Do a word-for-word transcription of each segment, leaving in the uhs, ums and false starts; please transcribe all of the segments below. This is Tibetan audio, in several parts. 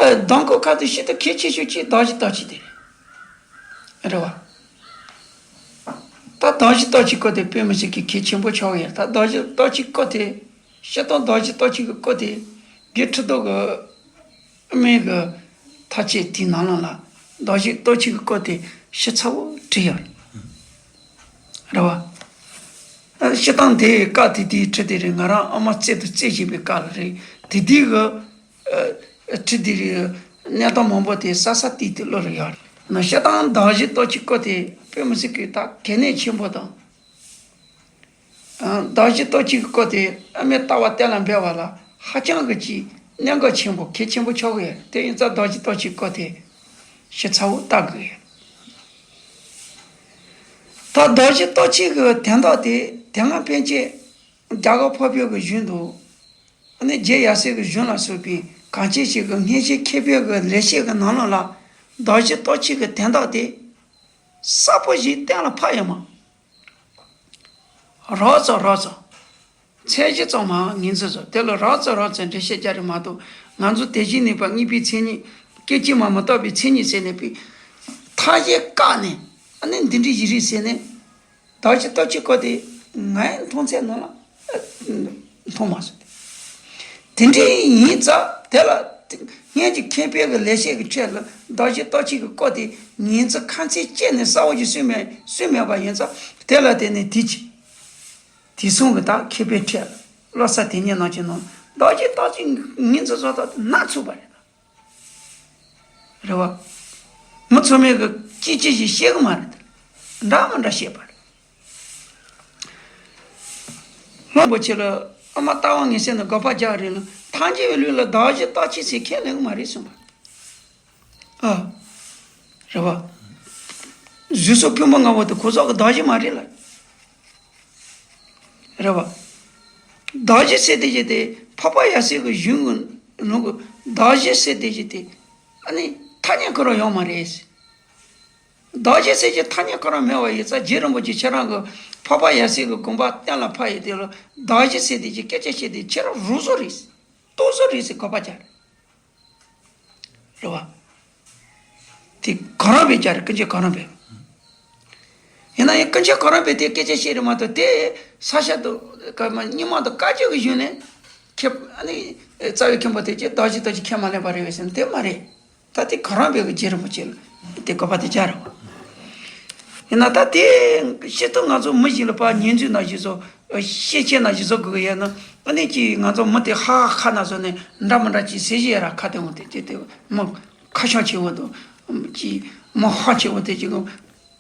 ཨ། གདམས་སྐོར་ཁ་ཐུག་ཤིན་ཏུ་གལ་ཆེ་ཤོས་གཅིག་གདགས་གཞི་རྟགས་ཆོས་དེ་རེད། རེད་བ། ད་གདགས་གཞི་རྟགས་ཆོས་སྐོར་དེ་དཔེ་མི་སྲིད་ཀྱི་གལ་ཆེན་པོ་ཆགས་ཀྱི་ཡོད། ད་གདགས་གཞི་རྟགས་ཆོས་སྐོར་དེ། སྤྱིར་བཏང་གདགས་གཞི་རྟགས་ཆོས་ཀྱི་སྐོར་དེ། དགེ་ཁྲི་ཐོག་གི་དབུ་མའི་གི་མཐའ་དཔྱད་དེའི་ནང་ལོགས་ལ་གདགས་གཞི་རྟགས་ཆོས་ཀྱི་སྐོར་དེ་ཞིབ་ཚགས་པོ་བྲིས་ཡོད་རེད་བ། ཨ། སྤྱིར་བཏང་དེ་བཀའ་དེ་དེའི་ཁྲིད་དེ་རེད། ང་རང་ཨ་མ་བཙལ་དུ་བཙལ་བཞིན་པའི་བཀའ་ལ་རེད། དེ་དུས་གི་ཨ། ཁྲིད་དེ་རེད། གནས་སྟངས་མང་པོ་དེ་གསལ་གསལ་ཏིག་ཏིག་བློ་ལ་ཡོད་རེད། ན་སྤྱིར་བཏང་གདགས་གཞི་རྟགས་ཆོས་སྐོར་དེ་དཔེ་མི་སྲིད་ཀྱི་ད་གལ་གནད་ཆེན་པོ་དང་། ཨ། གདགས་གཞི་རྟགས་ཆོས་ཀྱི་སྐོར་དེ་ཨ་མའི་ལྟ་བ་གཏན་ལ་འབེབས་པ་ལ་ཧ་ཅང་གི་ཅིག་གནད་འགག་ཆེན་པོ་གལ་ཆེན་པོ་ཆགས་ཀྱི་ཡོད། དེ་ཡིན་ཙང་གདགས་གཞི་རྟགས་ཆོས་སྐོར་དེ་ཞིབ་ཚགས་པོ་ལྟ་དགོས་ཡོད། ད་གདགས་གཞི་རྟགས་ཆོས་ཀྱི་དོན་དག་དེ་དེ་སྔ་ཕན་ཆད་རྒྱ་གར་འཕགས་པའི་གཞུང་དུ། ཨ་ནི་རྗེ་ཡབ་སྲས་ཀྱི་གཞུང་ལ་སོགས་པའི་གང་ཅི་ཞིག་གི་སྔ་ཕྱི་མཁས་པའི་གི་ལེགས་བཤད་ཀྱི་ནང་ལོགས་ལ་གདགས་གཞི་རྟགས་ཆོས་ཀྱི་དོན་དག་དེ་གསལ་པོ་ཞིག་གཏན་ལ་ཕབ་ཡོད་མ། རགས་ཙམ་རགས་ཙམ། ཚད་གཞི་ཙམ་མ་ངོས་འཛིན་བཟོ། དེ་ལ་རགས་ཙམ་རགས་ཙམ་འགྲེལ་བཤད་རྒྱག་རེད་མ་གཏོགས། ང་ཚོ་དེ་བཞིན་གནས་པ་གཉིས་པའི་མཚན་ཉིད། སྐད་ཅིག་མ་མི་རྟག་པའི་མཚན་ཉིད་ཟེར་ནས་པའི་མཐའ་གཞན་བཀག་ནས། ཨ་ནི་འདི་འདྲའི་ཞིག་རེད་ཟེར་ནས། གདགས་གཞི་རྟགས་ཆོས་སྐོར་དེ་ངའི་མཐོང་ཚད་ནང་ལ་མཐོང་མ་སོང་སྟེ། དེ་འདྲའི་ཡིན་ཙང་དེ་ལ་སྔོན་གྱི་མཁས་པའི་གི་ལེགས་བཤད་ཀྱི་ཁྲོད་ལ་གདགས་གཞི་རྟགས་ཆོས་ཀྱི་སྐོར་དེ་ངོས་འཛིན་ཁ་ཚིག་བཅད་ནས་གསལ་བོ་ཞིག་གསུངས་མེད་གསུངས་མེད་པ་ཡིན་ཙང་། དེ་ལ་བརྟེན་ནས་དེ་ཅི་དེ་གསུང་གི་ད་མཁས་པའི་ཁྲོད་ལ་བློ་གསལ་དེ་ཉིད་རྣམས་ཀྱི་ནང་གདགས་གཞི་རྟགས་ཆོས་ངོས་འཛིན་བཟོ་ཐབས་དེ་སྣ་ཚོགས་པ་རེད། རེད་བ། མི་ཚང་མས་གི་ཅི་ཅི་ཞིག་བཤད་གི་མ་རེད། འདྲ་མི་འདྲ་བཤད་པ་རེད། ལྷུན་པོ་ཆེ་ལ་ཨ་མ་རྟ་དབང་ངེ་སེམས་ནས་དགག་པ་རྒྱག་རེད་ལ། ཐམས་ཅད་པའི་ལུགས་ལ་གདགས་གཞི་རྟགས་ཆོས་ཟེར་ཁས་ལེན་གི་མ་རེད་གསུངས་པ། ཨ། རེད་བ། གཟུགས་སོགས་ཕུང་པོ་ལྔ་པོ་དེ་གོ་ས་གི་གདགས་གཞི་མ་རེད་ལ། རེད་བ། གདགས་གཞི་ཟེར་དེ་ཅི་དེ་འཕགས་པ་ཡབ་སྲས་ཀྱི་གཞུང་གི་ནང་གི་གདགས་གཞི་ཟེར་དེ་ཅི་དེ་ཨ་ནི་ཐ་སྙད་ཁོ་རང་ཡོད་མ་རེད། གདགས་གཞི་ཟེར་གྱི་ཐ་སྙད་ཁོ་རང་མེད་པ་ཡིན་ཙང་། རྗེ་རིན་པོ་ཆེ་ཁྱེད་རང་གི་འཕགས་པ་ཡབ་སྲས་ཀྱི་དགོངས་པ་གཏན་ལ་ཕབ་ཡོད་དེ་ལ། གདགས་གཞི་ཟེར་དེ་ཅི་སྐད་ཆ་བཤད་དེ་ཁྱེད་རང་རུག་བཟོ་རེད། རྟོག་བཟོ་རེད་ཟེར་དགག་པ་རྒྱག་རེད། རེད་བ། དེ་ག་རང་བས་ཀྱང་རེད། ཀུན་མཁྱེན་ག་རང་བས། ཡིན་ན་ཡང་ཀུན་མཁྱེན་ག་རང་བས་དེ་སྐད་ཆ་བཤད་རེད་མ་གཏོགས། དེ་ས་ཞབས་ཏོག་ག་མ་རྙིང་མ་དང་བཀའ་བརྒྱུད་ཀྱི་གཞུང་ནས་ཁྱེད་ཨ་ནི་རྩ་བའི་མཁན་པོ་དེ་ཀྱིས་གདགས་གཞི་རྟགས་ཆོས་ཁས་མ་ལེན་པ་རེད་བས་ཟེར་ན་དེ་མ་རེད། ད་དེ་ག་རང་བས་ཀྱི་རྗེ་རིན་པོ་ཆེ་ལ་དེ་དགག་པ་དེ་རྒྱག་རེད་བ། ཡིན་ན་ད་དེ་སྤྱིར་བཏང་ང་ཚོ་མི་ཞིག་ལ་ཕར་ཉན་ཚུལ་ནང་བཞིན་བཟོ། ཤེས་བྱེད་ནང་བཞིན་བཟོ་དགོས་ཀྱི་ཡོད་ན། ཨ་ནི་ཅིག་ང་ཚོ་མི་དེ་ཧ་ཧ་ཁ་ན་བཟོ་ནས་འདྲ་མི་འདྲ་ཅིག་ཟེར་གྱི་ཡོད་ར། ཁ་དེ་འོང་དེ་ཅི་དེ་མི་ཁ་ཤོག་ཆེ་བོ་དང་། ཅིག་མི་ཧ་ཆེ་བོ་དེ་ཅིག་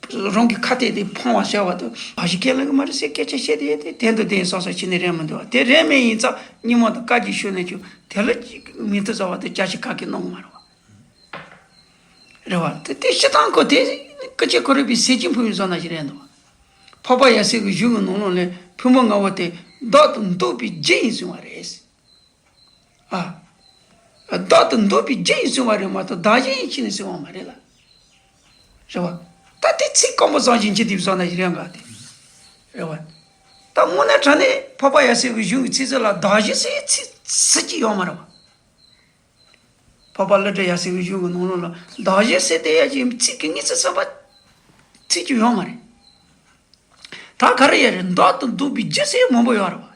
རང་གི་ཁ་གཏད་དེ་ཕང་བ་ཟེར་བ་དང་། གདགས་གཞི་ཁས་ལེན་གི་མ་རེད་ཟེར་སྐད་ཆ་བཤད་དེ་ཡོད་དེ། དེ་འདུག་དེ་སོ་སོ་ཕྱི་ནས་རེད་མི་འདུག་བ། དེ་རེད་མེད་ཡིན་ཙང་རྙིང་མ་དང་བཀའ་བརྒྱུད་ཤོད་ནས་ཀྱང་དེ་ལ་ཅིག་མི་ཐུབ་ཟེར་བ་དེ་བརྒྱ་ཆ་ག་གེ་གནང་གི་མ་རེད་བ། རེད་བ། དེ་དེ་སྤྱིར་བཏང་ཁོ་དེ་ཀུན་མཁྱེན་གོ་རུ་པའི་ཟས་སྦྱིན་ཕུལ་བའི་བཟོ་ནང་བཞིན་རེད་འདུག་བ། འཕགས་པ་ཡབ་སྲས་ཀྱི་གཞུང་གི་ནང་ལོགས་ལས་ཕུང་པོ་ལྔ་པོ་དེ་བདག་ཏུ་འདོད་པའི་རྒྱུ་ཡིན་གསུངས་པ་རེད། ཨ། བདག་ཏུ་འདོད་པའི་རྒྱུ་ཡིན་གསུངས་པ་རེད་མ་གཏོགས་གདགས་གཞི་ཡིན་ཕྱིར་ནས་གསུངས་པ་མ་རེད་ལ། རེད་བ། ད་དེ་ཚིག་སྐམ་པོ་ཙམ་ཞིག་འབྱེད་དེ་བཟོ་ནང་བཞིན་རེད་འགའ་དེ། རེད་བ། ད་དངོས་གནས་དྲང་གནས་འཕགས་པ་ཡབ་སྲས་ཀྱི་གཞུང་གི་ཚིག་ཚད་ལ་གདགས་གཞི་ཟེར་ཚིག་ཚིག་གཅིག་ཡོད་མ་རེད་བ། འཕགས་པ་ཀླུ་སྒྲུབ་ཡབ་སྲས་ཀྱི་གཞུང་གི་ནང་ལོགས་ལ་གདགས་གཞི་ཟེར་དེ་ཡ་གཅིག་ཚིག་གི་ངེས་ཚིག་ཟེར་བ་ཚིག་གཅིག་ཡོད་མ་རེད། ད་ག་རེ་ཡོད་རེད། བདག་ཏུ་འདོད་པའི་རྒྱུ་ཟེར་མང་པོ་ཡོད་རེད་བ།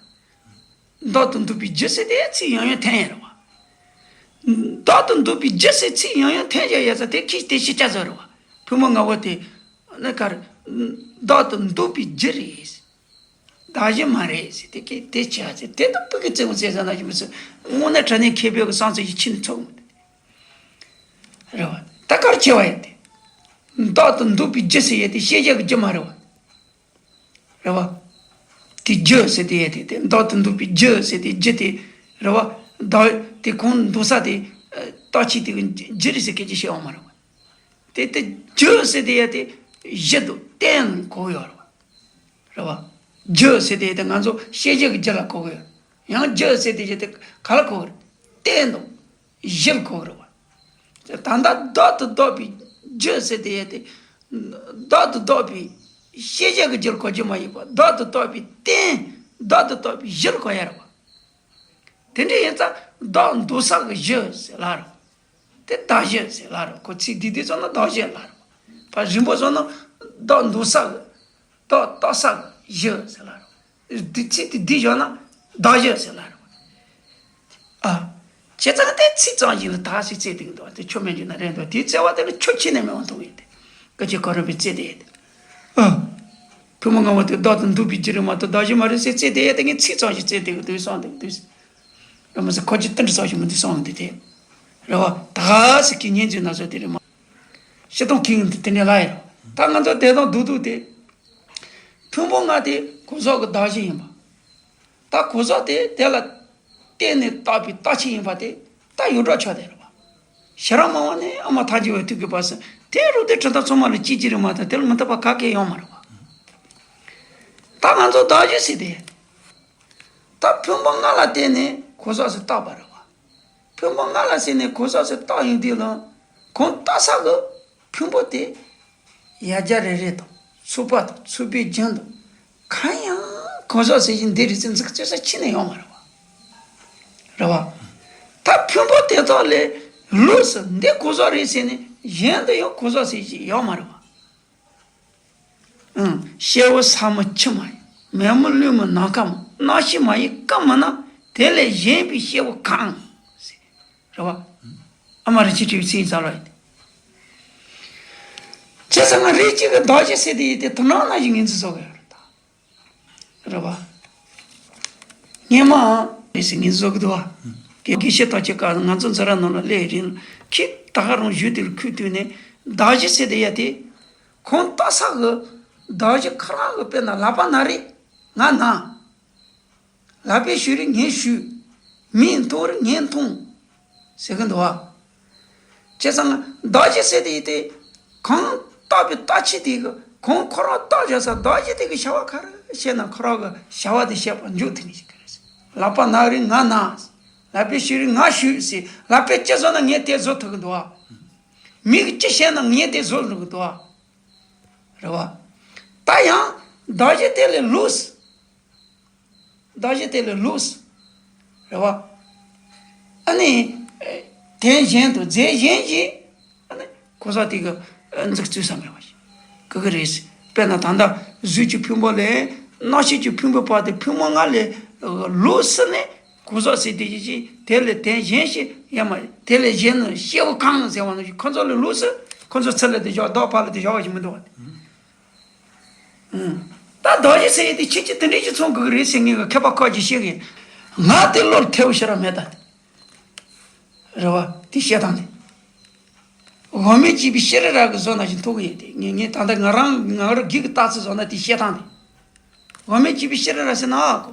བདག་ཏུ་འདོད་པའི་རྒྱུ་ཟེར་དེ་ཚིག་ཡང་ཡང་འཐེན་ཡོད་རེད་བ། བདག་ཏུ་འདོད་པའི་རྒྱུ་ཟེར་ཚིག་ཡང་ཡང་འཐེན་བཞག་ཡོད་ས་དེ་ཁྱི་དེ་ཤི་ཆ་ཟེར་རེད་བ། ཕུང་པོ་ལྔ་པོ་དེ་ནི་ག་རེ། བདག་ཏུ་འདོད་པའི་རྒྱུ་རེད། གདགས་གཞི་མ་རེད་ཟེར་དེ་གི་དེ་ཆེ་བ་ཟེར་དེ་དང་ཕུགས་ཀྱི་རྩེ་མོ་ཟེར་ས་ན་ཞིག་མི་ཚོ་དངོས་གནས་དྲང་གནས་མཁས་པའི་གི་བསམ་ཚུལ་ཞིག་ཕྱིན་ནས་ཚོགས་མི་འདུག་རེད་བ། ད་གར་ཆེ་བ་ཡོད་དེ། བདག་ཏུ་འདོད་པའི་རྒྱུ་ཟེར་ཡོད་དེ་ཤེས་བྱ་གི་རྒྱུ་མ་རེད་བ། རེད་བ། དེ་རྒྱུ་ཟེར་དེ་ཡོད་དེ་དེ་བདག་ཏུ་འདོད་པའི་རྒྱུ་ཟེར་དེ་རྒྱུ་དེ། རེད་བ། བདག་དེ་གང་འདོད་ས་དེ། རྟགས་ཆོས་དེ་གི་རྒྱུ་རེད་ཟེར་སྐད་ཆ་བཤད་ཡོད་མ་རེད་བ། དེ་དེ་རྒྱུ་ཟེར་དེ་ཡོད་དེ་གཞི་དང་རྟེན་གོ་ཡོད་རེད་བ། རེད་བ། རྒྱུ་ཟེར་དེ་དེ་ང་ཚོ་ཤེས་བྱ་གི་རྒྱུ་ལ་གོ་གི་ཡོད། ཡང་རྒྱུ་ཟེར་དེ་ཡོད་དེ་ག་ལ་གོ་གི་རེད། རྟེན་དང་གཞི་ལ་གོ་གི་རེད་བ། ད་ལྟ་བདག་ཏུ་འདོད་པའི་རྒྱུ་ཟེར་དེ་ཡོད་དེ། བདག་ཏུ་འདོད་པའི་ཤེས་བྱ་གི་རྒྱུ་ལ་གོ་རྒྱུ་མ་ཡིན་པ། བདག་ཏུ་འདོད་པའི་རྟེན། བདག་ཏུ་འདོད་པའི་གཞི་ལ་གོ་ཡ་རེད་བ། དེ་འདྲ་ཡིན་ཙང་བདག་འདོད་ས་གི་གཞི་ཟེར་ལ་རེད། དེ་བདག་བཞི་ཟེར་ལ་རེད། ཁོ་ཚིག་འདི་འདི་ཚོ་ན་བདག་བཞི་ལ་རེད། ཕར་རིང་པོ་བཟོ་ན་བདག་འདུག་ས་གི་བདག་བཏགས་ས་གི་བཞི་ཟེར་ལ་རེད། འདི་ཚིག་དེ་འདི་བཞག་ན་བདག་བཞི་ཟེར་ལ་རེད། ཨ། བྱས་ཙང་དེ་ཚིག་ཙམ་ཞིག་ལ་དག་ཞིག་བརྩི་བསྡད་ཀྱི་འདུག་དེ་ཆོ་མེད་རྒྱུ་ན་རེད་འདུག་དེའི་བརྩི་བ་དེ་ལ་ཆོ་ཁྱི་ནས་མེད་པ་མཐོང་ཡོད་དེ། སྐད་ཆ་ག་རེ་བའི་བརྩི་བསྡད་ཡོད་དེ། ཨ། ཕུང་པོ་ལྔ་པོ་དེ་བདག་ཏུ་འདུག་པའི་རྒྱུ་རེད་མ་གཏོགས་བདག་བཞི་མ་རེད་ཟེར་བརྩི་བསྡད་ཡོད་དེ། ངས་ཚིག་ཙམ་ཞིག་བརྩི་བསྡད་ཀྱི་འདུག་བསམ་བསྡད་ཀྱི་འདུག་རེད་མ་ཟེར། ཁོ་ཅི་ཏི་འདྲ་ཙམ་ཞིག་མི་འདུག་བསམ་བསྡད་དེ། རེད་བ། ད་ག་ཟེར་གྱི་ཉིན་འཛིན་ན་ཟེར་དེ་རེད་མ། ཤི་སྟོང་ཁེངས་དེ་དེ་ནས་ལ་ཡིན། ད་ང་ཚོ་བདེ་སྟོང་སྡུག་སྡུག་དེ། ཕུང་པོ་ལྔ་དེ་གོ་ཟོག་གི་བདག་གཞི་ཡིན་པ། ད་གོ་ཟོག་དེ་དེ་ལ་བརྟེན་ནས་བཏགས་པའི་རྟགས་ཆོས་ཡིན་པ་དེ་ད་ཡོངས་གྲགས་ཆགས་བསྡད་རེད་བ། ཤེས་རབ་སྨྲ་བ་ནི་ཨ་མ་ཐལ་འགྱུར་བའི་ཐུགས་ཀྱི་བར་གསུམ་དེ་རུ་དེ་གྲུབ་མཐའ་ཚང་མ་ལ་གཅིག་གཅིག་རེད་མ་གཏོགས་དེ་ལ་མི་འཐད་པ་ག་གེ་ཡོད་མ་རེད་བ། ད་ང་ཚོ་བདག་གཞི་ཟེར་དེ། ད་ཕུང་པོ་ལྔ་ལ་བརྟེན་ནས་གོ་ཟོག་ཟེར་བཏགས་པ་རེད་བ། ཕུང་པོ་ལྔ་ལ་བརྟེན་ནས་གོ་ཟོག་ཟེར་བཏགས་ཡོང་དུས་ལ། གང་བཏགས་ས་གི་ཕུང་པོ་དེ། ཡ་གྱལ་རེ་རེ་དང་ཚུགས་པ་དང་ཚུགས་པའི་རྒྱན་དང་། གང་ཡང་གང་ཟག་ཟེར་གྱི་འདི་རེད་ཟེར་འཛུགས་རྩོད་ས་ཁྱོན་ནས་ཡོད་མ་རེད་བ། རེད་བ། ད་ཕུང་པོ་དེ་དག་ལས་ལོགས་སུ་འདི་གང་ཟག་རེད་ཟེར་ནས་གཞན་དུ་ཡང་གང་ཟག་ཟེར་གྱི་ཡོད་མ་རེད་བ། ཨང་། སྐྱེ་བོ་ས་མོ་ཁྱི་མ་ཡིན། མེ་མོ་ཀླུ་མོ་ནམ་མཁའ་མོ། རྣམ་ཤེས་མ་ཡིན་ཀུན་མིན་ན། དེ་ལས་གཞན་པའི་སྐྱེ་བོ་གང་། རེད་བ། ཨ་མ་རིན་ཆེན་སྤྲུལ་པའི་ཚིག་ཡིན་ས་ལོ་ཡིན་ཏེ། བྱས་ཙང་ང་རེ་གཅིག་གི་བདག་གཞི་ཟེར་དེ་ཡིན་ཏེ་དོ་སྣང་ན་ཞིག་ངོས་འཛིན་བཟོ་གི་ཡོད་རེད་ད། རེད་བ། སྔོན་མ་རེད་ཟེར་ངོས་འཛིན་བཟོ་གི་འདུག་བ། དགེ་བཤེས་རྟགས་ཅན་ཀ་ང་ཚོ་འཛིན་གྲྭ་ནང་ལ་སླེབས་རིང་ཁྱེད་ད་ག་རང་ཞུས་དེ་ལ་ཁུལ་བཏུས་ནས་བདག་གཞི་ཟེར་དེ་ཡ་དེ། གང་བཏགས་ས་གི་བདག་གཞི་ཁོ་རང་གི་དཔེར་ན་ལག་པ་ན་རེ་ང་ན། ལག་པས་གཞུ་རེ་ངས་གཞུས། མིག་མཐོང་རེ་ངས་མཐོང་། ཟེར་གི་འདུག་བ། བྱས་ཙང་བདག་གཞི་ཟེར་དེ་ཡིན་ཏེ། གང་བཏགས་པའི་རྟགས་ཆོས་དེ་གི་གང་ཁོ་རང་བཏགས་བཞག་ས་བདག་གཞི་དེ་གི་བྱ་བ་ག་རེ་བྱས་ན་ཁོ་རང་གི་བྱ་བ་དེ་བྱེད་པ་འཇུག་ཐུབ་ནི་ཞིག་ག་རེ་ཟེར། ལག་པ་ན་རེ་ང་ན། ལག་པས་གཞུ་རེ་ང་གཞུས་ཟེར། ལག་པས་ཅི་བཟོ་ན་ངས་དེ་བཟོ་ཐུབ་གི་འདུག་བ། མིག་གིས་ཅི་བྱས་ན་ངས་དེ་བཟོ་ཐུབ་གི་འདུག་བ། རེད་བ། ད་ཡང་བདག་གཞི་དེ་ལས་ལོགས། བདག་གཞི་དེ་ལས་ལོགས། རེད་བ། ཨ་ནི། དོན་གཞན་དུ་རྫས་གཞན་ཞིག་ཨ་ནི་གོ་ས་དེ་གི་འཛུགས་རྩོད་ས་མེད་པ་ཞིག་གི་གི་རེད། དཔེར་ན་ད་ལྟ་གཟུགས་ཀྱི་ཕུང་པོ་ལས་རྣམ་ཤེས་ཀྱི་ཕུང་པོའི་བར་དུ་ཕུང་པོ་ལྔ་ལས་ལོགས་སུ་ནས་གོ་ས་ཟེར་དེ་ཞིག་ཅིག་དེ་ལས་དོན་གཞན་ཞིག་ཡང་མ་དེ་ལས་གཞན་ནི་སྐྱེ་བོ་གང་ཟེར་བ་ནང་བཞིན་ཁོ་ཚོ་ལས་ལོགས་སུ་ཁོ་ཚོ་ཚུར་ལ་དེ་བཞག་བདག་ཕར་ལ་དེ་བཞག་པ་ཞིག་མི་འདུག་བ། ད་བདག་གཞི་ཟེར་ཡས་དེ་ཁྱེད་ཀྱིས་དེ་འདྲས་ཀྱི་མཚོན་དགོས་ཀྱི་རེད་ཟེར་ངེས་ཀྱི་མཁས་པ་ཁག་ཅིག་བཤད་གི། ང་དེ་བློར་ཐེབས་ཤེས་ར་མེད་ད། རེད་བ། དེ་བཤད་སྟངས་དེ། དབུ་མའི་སྐྱེས་བུ་ཤྲཱི་ར་གི་བཟོ་ན་ཞིག་མཐོང་གི་ཡོད་དེ། ངས་ངས་ད་ལྟ་ང་རང་ང་རང་སྒེར་གྱི་ལྟ་ཚུལ་བཟོ་ན་དེ་བཤད་སྟངས་དེ། དབུ་མའི་སྐྱེས་བུ་ཤྲཱི་ར་ཟེར་ན་ཨ་ཁོ།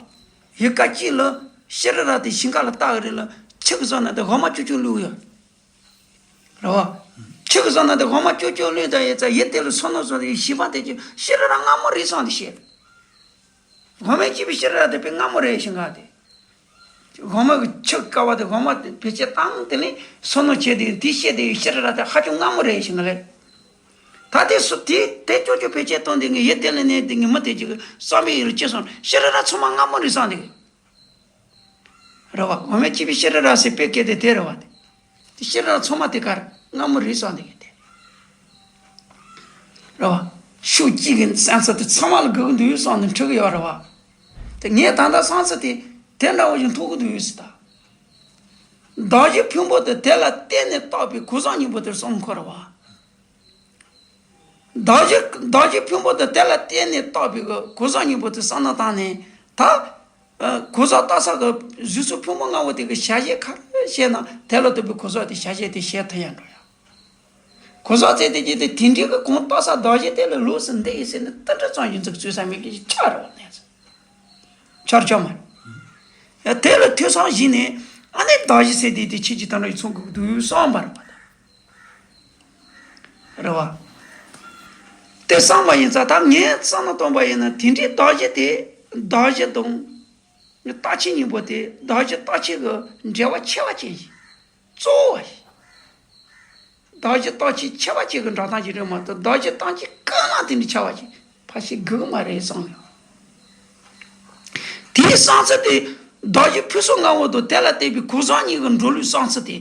ཡི་གེ་གཅིག་ལ་ཤྲཱི་ར་དེ་ཞིང་ཁ་ལ་བཏགས་གི་རེད་ལ་ཁྱི་གི་བཟོ་ན་དེ་འོ་མ་ཅུག་ཅུག་བླུགས་ཡོད། རེད་བ། ཁྱི་གི་བཟོ་ན་དེ་འོ་མ་ཅུག་ཅུག་བླུགས་ད་ཡོད་ཙང་ཡིད་དེ་ལ་སོ་ནོ་བཟོ་དེ་ཤི་བ་དེ་ཅི་ཤྲཱི་ར་སྔ་མོ་རེད་བསམ་དེ་བཤད། དབུ་མའི་སྐྱེས་བུ་ཤྲཱི་ར་དེ་དཔེ་སྔ་མོ་རེད་ཞིང་ཁ་དེ། དབུ་མ་གི་ཁྱི་དཀའ་བ་དེ་དབུ་མ་དེ་བེད་སྤྱད་བཏང་དེ་ནས་སོ་ནོ་བྱས་དེ་དེ་བཤད་དེ་ཤྲཱི་ར་དེ་ཧ་ཅང་སྔ་མོ་རེད་ཞིང་ཁ་ལས། ད་དེ་སུ་དེ་དེ་ཅོ་ཅོ་བེད་སྤྱད་བཏང་དེ་ངས་ཡིད་དེ་ལ་ནས་དེ་ངས་མི་དེ་ཅིག་བསམ་པའི་ཡིད་ལ་ཅི་སོང་ཤྲཱི་ར་ཚང་མ་སྔ་མོ་རེད་བསམ་དེ། རེད་བ། དབུ་མའི་སྐྱེས་བུ་ཤྲཱི་ར་ཟེར་དཔེ་སྐད་དེ་དེ་རེད་བ་དེ། དེ་ཤྲཱི་ར་ཚང་མ་དེ་གར་སྔ་མོ་རེད་བསམ་དེ་གི་དེ། རེད་བ། ཤུགས་གཅིག་གི་བསམ་ཚུལ་དེ་ཚང་མ་ལ་དགོས་ཀྱི་འདུག་བསམ་ནས་འཁྲིད་གི་ཡོད་རེད་བ། དེ་ངས་ད་ལྟ་བསམ་ཚུལ་དེ་དེ་འདྲ་བོ་ཞིག་མཐོང་གི་འདུག་ཟེར་ད། བདག་གཞི་ཕུང་པོ་དེ་དེ་ལ་བརྟེན་ནས་བཏགས་པའི་གོ་ས་གཉིས་པོ་དེར་བསམ་ཁོ་རེད་བ། བདག་གཞི་བདག་གཞི་ཕུང་པོ་དེ་དེ་ལ་བརྟེན་ནས་བཏགས་པའི་གོ་ས་གཉིས་པོ་དེ་བསམ་བློ་བཏང་ནས་ད། གོ་ས་བཏགས་ས་གི་གཟུགས་སོགས་ཕུང་པོ་ལྔ་པོ་དེ་གི་བྱ་བྱེད་ག་རེ་བྱས་ན་དེ་ལ་ལྟོས་པའི་གོ་ས་དེ་བྱ་བྱེད་དེ་བྱེད་ཐུབ་ཡ་འགྲོ་ཡ། གོ་ས་བཙལ་དེ་ཀྱི་དེ་དེ་འདྲའི་གི་གང་བཏགས་ས་བདག་གཞི་དེ་ལ་ལོགས་སུ་འདི་ཡིན་ཟེར་ནས་ཏི་འདྲ་ཙམ་ཡིན་ཙག་བཙལ་ས་མེད་ཀི་ཆ་རེ་བ་ནས་ཆར་ཆ་མ་རེད། དེ་ལ་ཐོས་བསམ་བྱས་ནས་ཨ་ནི་བདག་གཞི་ཟེར་དེ་དེ་ཁྱེད་ཀྱི་དོན་ར་ཡི་ཚོང་གི་འདུག་བསམ་པ་རེད་པ་ད། རེད་བ། དེ་བསམ་པ་ཡིན་ཙང་ད་ངས་བསམ་བློ་བཏང་པ་ཡིན་ན་དེ་འདྲའི་བདག་གཞི་དེ་བདག་གཞི་དང་རྟག་ཆད་གཉིས་པོ་དེ་བདག་གཞི་རྟག་ཆད་ཀྱི་འབྲེལ་བ་ཆེ་བ་ཅན་ཞིག་གཙོ་བོ་ཞིག་བདག་གཞི་རྟག་ཆད་ཆེ་བ་ཅན་གྱི་འགྲོ་སྟངས་ཤིག་རེད་མ་གཏོགས་བདག་གཞི་རྟག་ཆད་ཀུན་ལ་དེ་འདྲའི་ཆེ་བ་ཞིག་ཕལ་ཆེར་དགོས་ཀྱི་མ་རེད་བསམ་ཡོད། དེའི་བསམ་ཚུལ་དེ་བདག་གཞི་ཕུན་སུམ་ལྔ་པོ་དང་དེ་ལ་བརྟེན་པའི་གོ་ས་གཉིས་ཀྱི་འགྲོ་ལུགས་བསམ་ཚུལ་དེ།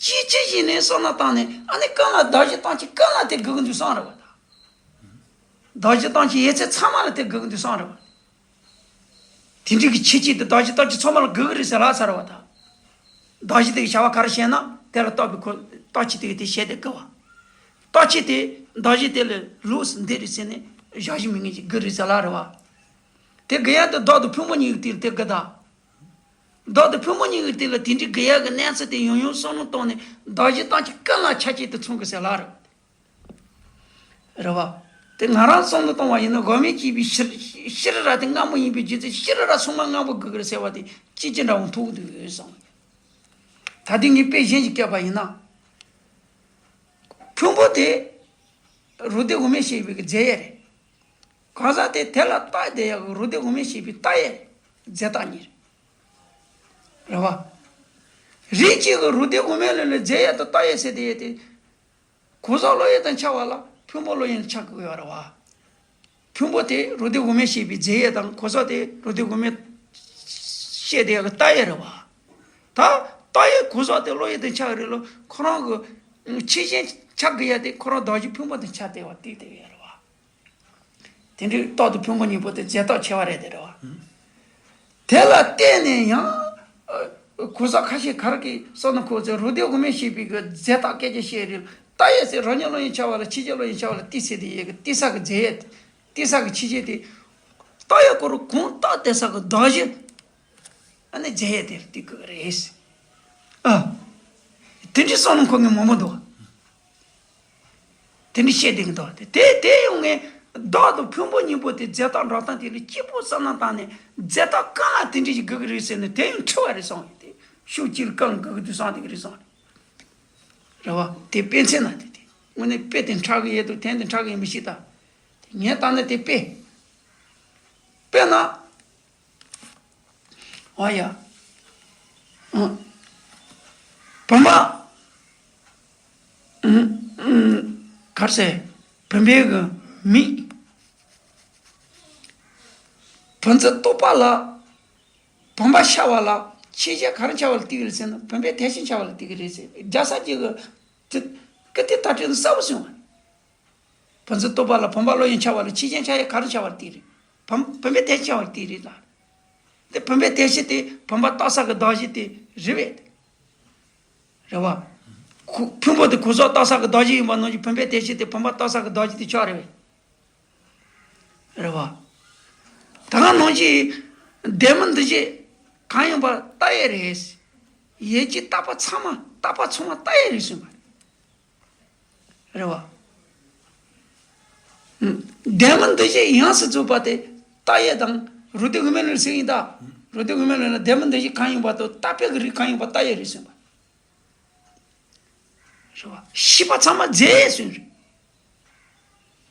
ཅི་ཅི་ཞིག་ནས་བསམ་བློ་བཏང་ནས་ཨ་ནི་གང་ལ་བདག་གཞན་སྟོང་ཆ་གང་ལ་དེ་དགག་གི་འདུག་བསམ་རེད་བ་ད། བདག་གཞན་སྟོང་ཆ་ཡོད་ཚད་ཚང་མ་ལ་དེ་དགག་གི་འདུག་བསམ་རེད་བ། དེ་འདྲའི་གི་ཁྱད་ཆོས་དེ་བདག་གཞན་སྟོང་ཆ་ཚང་མ་ལ་དགག་གི་རེད་ཟེར་ལབ་ཚར་བ་ད། བདག་གཞན་དེ་གི་བྱ་བ་ག་རེ་བྱས་ན་དེ་ལ་རྟོག་པའི་ཁོ་རྟོག་བཅས་དེ་གི་དེ་བྱས་ཏེ་དགག་པ། རྟོག་བཅས་དེ་བདག་གཞན་དེ་ལ་ལོགས་སུ་འདི་རེད་ཟེར་ནས་བཞག་གཞི་མེད་མཁན་ཅིག་དགག་རེད་ཟེར་ལབ་རེད་བ། དེ་དགག་ཡ་དེ་བདག་དང་ཕུང་པོ་གཉིས་ཀྱི་དེ་ལ་དེ་དགག་ད། བདག་དང་ཕུང་པོ་གཉིས་ཀྱི་དེ་ལ་དེ་འདྲའི་དགག་ཡ་གི་གནས་ཚུལ་དེ་ཡང་ཡང་བསམ་བློ་བཏང་ནས་བདག་གཞན་སྟོང་ཆ་གང་ལ་ཆ་བཅས་དེ་མཚུངས་གི་ཟེར་ལབ་རེད། རེད་བ། དེ་ང་རང་བསམ་བློ་བཏང་བ་ཡིན་ན་དབུ་མའི་སྐྱེས་བུའི་ཤེས་ཤེས་རབ་དེ་སྔ་མོ་ཡིན་པའི་རྒྱུ་མཚན་ཤེས་རབ་སོང་མ་སྔ་མོ་དགག་གི་རེད་ཟེར་བ་དེ་ཅི་ཅི་འདྲ་བོ་མཐོང་གི་འདུག་བསམ། ད་དེ་ངས་དཔེ་གཞན་ཞིག་བཀལ་པ་ཡིན་ན། ཕུང་པོ་དེ་རོ་སྡེ་དབུ་མའི་ཤེས་པའི་གི་རྫས་ཡོད་རེད། གང་ཟག་དེ་དེ་ལ་བཏགས་བསྡད་ཡག་གི་རོ་སྡེ་དབུ་མའི་ཤེས་པའི་བཏགས་ཡོད་རེད། རྫས་བཏགས་གཉིས་རེད། རེད་བ། རིགས་གཅིག་གི་རོ་སྡེ་དབུ་མའི་ལ་ལ་རྫས་ཡོད་དང་བཏགས་ཡོད་ཟེར་དེ་ཡོད་དེ། གོ་ས་བློ་ཡུལ་དང་འཆར་བ་ལ་ཕུང་པོ་བློ་ཡུལ་འཆར་དགོས་ཡོད་རེད་བ། ཕུང་པོ་དེ་རོ་སྡེ་དབུ་མའི་ཤེས་པའི་རྫས་ཡོད་དང་གོ་ས་དེ་རོ་སྡེ་དབུ་མའི་ཤེས་དེ་ཡག་གི་བཏགས་ཡོད་རེད་བ། ད་བཏགས་ཡོད་གོ་ས་དེ་བློ་ཡུལ་དང་འཆར་གི་རེད་ལོ་ཁོ་རང་གི་ཆོས་ཅན་འཆར་དགོས་ཡ་དེ་ཁོ་རང་བདག་གཞན་ཕུང་པོ་དང་འཆར་བསྡད་པ་དེ་དེ་ཡོད་རེད་བ། དེ་འདྲའི་རྟག་ཏུ་ཕུང་པོ་གཉིས་པོ་དེ་རྫས་རྟགས་ཆེ་བ་རེད་དེ་རེད་བ། དེ་ལ་བརྟེན་ནས་ཡང་། ཨ། གོ་ས་ཁ་ཤས་ག་རེ་གི་བསམ་ན་ཁོ་ཚོས་རོ་སྡེ་དབུ་མའི་ཤེས་པའི་གི་རྫས་རྟགས་སྐད་ཆ་བཤད་རེད། བཏགས་ཡོད་ཚད་རང་ཉིད་བློ་ཡུལ་འཆར་བ་ལ་ཆོས་ཅན་བློ་ཡུལ་འཆར་བ་ལ་བརྟེན་ཟེར་དེ་ཡོད་གི་བརྟེན་ས་གི་རྫས་ཡོད་བརྟེན་ས་གི་ཆོས་ཅན་དེ། བཏགས་ཡོད་ཁོ་རང་གང་བཏགས་བསྡད་ས་གི་བདག་གཞན། ཨ་ནི་རྫས་ཡོད་དེ་ལ་བརྟེན་གི་རེད། ཨ། དེ་འདྲའི་བསམ་བློ་འཁོར་མཁན་མང་པོ་འདུག་དེ་འདྲ་བཤད་བསྡད་ཀྱི་འདུག་དེ་དེ་དེ་ཡོང་ངས་བདག་དང་ཕུང་པོ་གཉིས་པོ་དེ་རྫས་རྟགས་འགྲོ་སྟངས་དེ་ལ་སྐྱིད་པོ་བསམ་བློ་བཏང་ནས་རྫས་རྟགས་གང་ལ་དེ་འདྲ་ཞིག་དགོས་ཀྱི་རེད་ཟེར་ནས་དེ་ཡང་འཁྲུལ་བ་རེད་བསམ་ཡོད་དེ། ཤུགས་གཅིག་ལ་གང་དགོས་ཀྱི་འདུག་བསམ་བསྡད་ཀྱི་རེད་བསམ་རེད། རེད་བ། དེ་དཔེ་མཚོན་ན་དེ་དེ་དངོས་གནས་དཔེ་དེ་འཁྲབ་ཀྱི་ཡོད་དུས་དོན་དེ་འཁྲབ་ཀྱི་ཡིན་པ་ཞིག་ད། དེ་ངས་བལྟས་ན་དེ་དཔེ། དཔེར་ན། ཨོ་ཡ། ཨ། བུམ་པ། ཨ། ཨ། ག་རེ་ཟེར། བུམ་པའི་གི་མིག་བུམ་འཛིན་རྟོག་པ་ལ། བུམ་པ་འཆར་བ་ལ་ཆོས་ཅན་ག་རེ་འཆར་བ་ལ་བརྟེན་གྱི་རེད་ཟེར་ན་བུམ་པའི་དོན་སྤྱི་འཆར་བ་ལ་བརྟེན་གྱི་རེད་ཟེར། རྒྱལ་སྲས་ཀྱི་གི་དེ་ཀི་ཏི་ད་དྲན་གསལ་པོ་སོང་བ། བུམ་འཛིན་རྟོག་པ་ལ་བུམ་པ་བློ་ཡུལ་འཆར་བ་ལ་ཆོས་ཅན་འཆར་ཡ་ག་རེ་འཆར་བ་ལ་བརྟེན་རེད། བུམ་བུམ་པའི་དོན་འཆར་བ་ལ་བརྟེན་རེད་ལ། དེ་བུམ་པའི་དོན་སྤྱི་དེ་བུམ་པ་རྟོགས་ས་གི་གདགས་གཞི་དེ་རེད་པས། རེད་བ། ཁོ་ཕུང་པོ་དེ་གོ་ས་རྟོགས་ས་གི་གདགས་གཞི་ཡིན་པ་ནང་བཞིན་བུམ་པའི་དོན་སྤྱི་དེ་བུམ་པ་རྟོགས་ས་གི་གདགས་གཞི་དེ་ཆགས་རེད་པས། རེད་བ། ད་ག་ནང་བཞིན་བདེན་མིན་འདུ་བྱེད་གང་ཡིན་པ་རྟོགས་ཡས་རེད། ཡིད་ཀྱི་རྟོག་པ་ཚང་མ་རྟོག་པ་ཚང་མ་རྟོགས་ཡས་རེད་གསུངས་པ་རེད། རེད་བ། ཨུམ། བདེན་མིན་འདུ་བྱེད་ཡོངས་སུ་རྫོགས་པ་དེ་རྟོགས་ཡས་དང་རོ་སྡེ་དབུ་མའི་ལུགས་ཟེར་ཡིན་ད། རོ་སྡེ་དབུ་མའི་ལུགས་ལ་བདེན་མིན་འདུ་བྱེད་གང་ཡིན་པ་དང་རྟོག་པའི་གི་རིགས་གང་ཡིན་པ་རྟོགས་ཡས་རེད་གསུངས་པ། རེད་བ། ཤེས་པ་ཚང་མ་རྫས་ཡོད་ཟེར་རེད།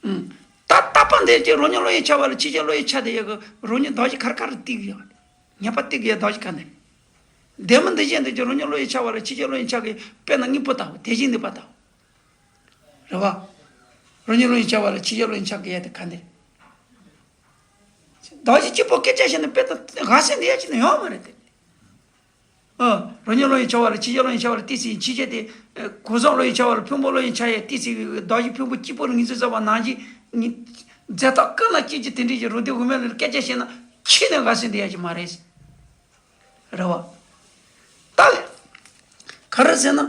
ཨུམ། ད་རྟོག་པ་འདི་ཀྱི་རང་ཉིད་བློ་ཡུལ་འཆར་བ་ལ་ཆོས་ཅན་བློ་ཡུལ་འཆར་བསྡད་ཡོད་གི་རང་ཉིད་གདགས་གཞི་ག་རེ་ག་རེ་བརྟེན་གི་ཡོད། ངེས་པར་བརྟེན་གི་ཡོད་གདགས་གཞི་ག་འདི། བདེན་མིན་འདུ་བྱེད་འདི་ཀྱི་རང་ཉིད་བློ་ཡུལ་འཆར་བ་ལ་ཆོས་ཅན་བློ་ཡུལ་འཆར་གི་དཔེར་ན་དངོས་པོ་ལྟ་བུ་དེ་བཞིན་ནུས་པ་ལྟ་བུ། རེད་བ། རང་ཉིད་བློ་ཡུལ་འཆར་བ་ལ་ཆོས་ཅན་བློ་ཡུལ་འཆར་གི་ཡོད་དེ་ག་འདི། གདགས་གཞི་གཅིག་པོ་སྐད་ཆ་བཤད་ན་དཔེ་དང་དགའ་སེམས་འདི་ཡ་གཅིག་ན་ཡོང་མ་རེད་དེ། ཨ། རང་ཉིད་བློ་ཡུལ་འཆར་བ་ལ་ཆོས་ཅན་བློ་ཡུལ་འཆར་བ་ལ་བརྟེན་ཟེར་ཡིན་ཕྱིན་ཆད་དེ། ཨ། གོ་ས་བློ་ཡུལ་འཆར་བ་ལ་ཕུང་པོ་བློ་ཡུལ་འཆར་ཡ་བརྟེན་ཟེར་གི་གདགས་གཞི་ཕུང་པོ་གཅིག་པོ་ལ་ངོས་འཛིན་བྱས་པ་ནང་བཞིན་ཉིད། རྫས་རྟགས་གང་ལ་སྐྱེ་གི་དེ་འདྲའི་གི་རོ་སྡེ་དབུ་མའི་ལུགས་སྐད་ཆ་བཤད་ན་ཁྱེད་ནས་དགའ་སེམས་འདི་ཡ་གཅིག་མ་རེད། རེད་བ། ད་ག་རེ་ཟེར་ན།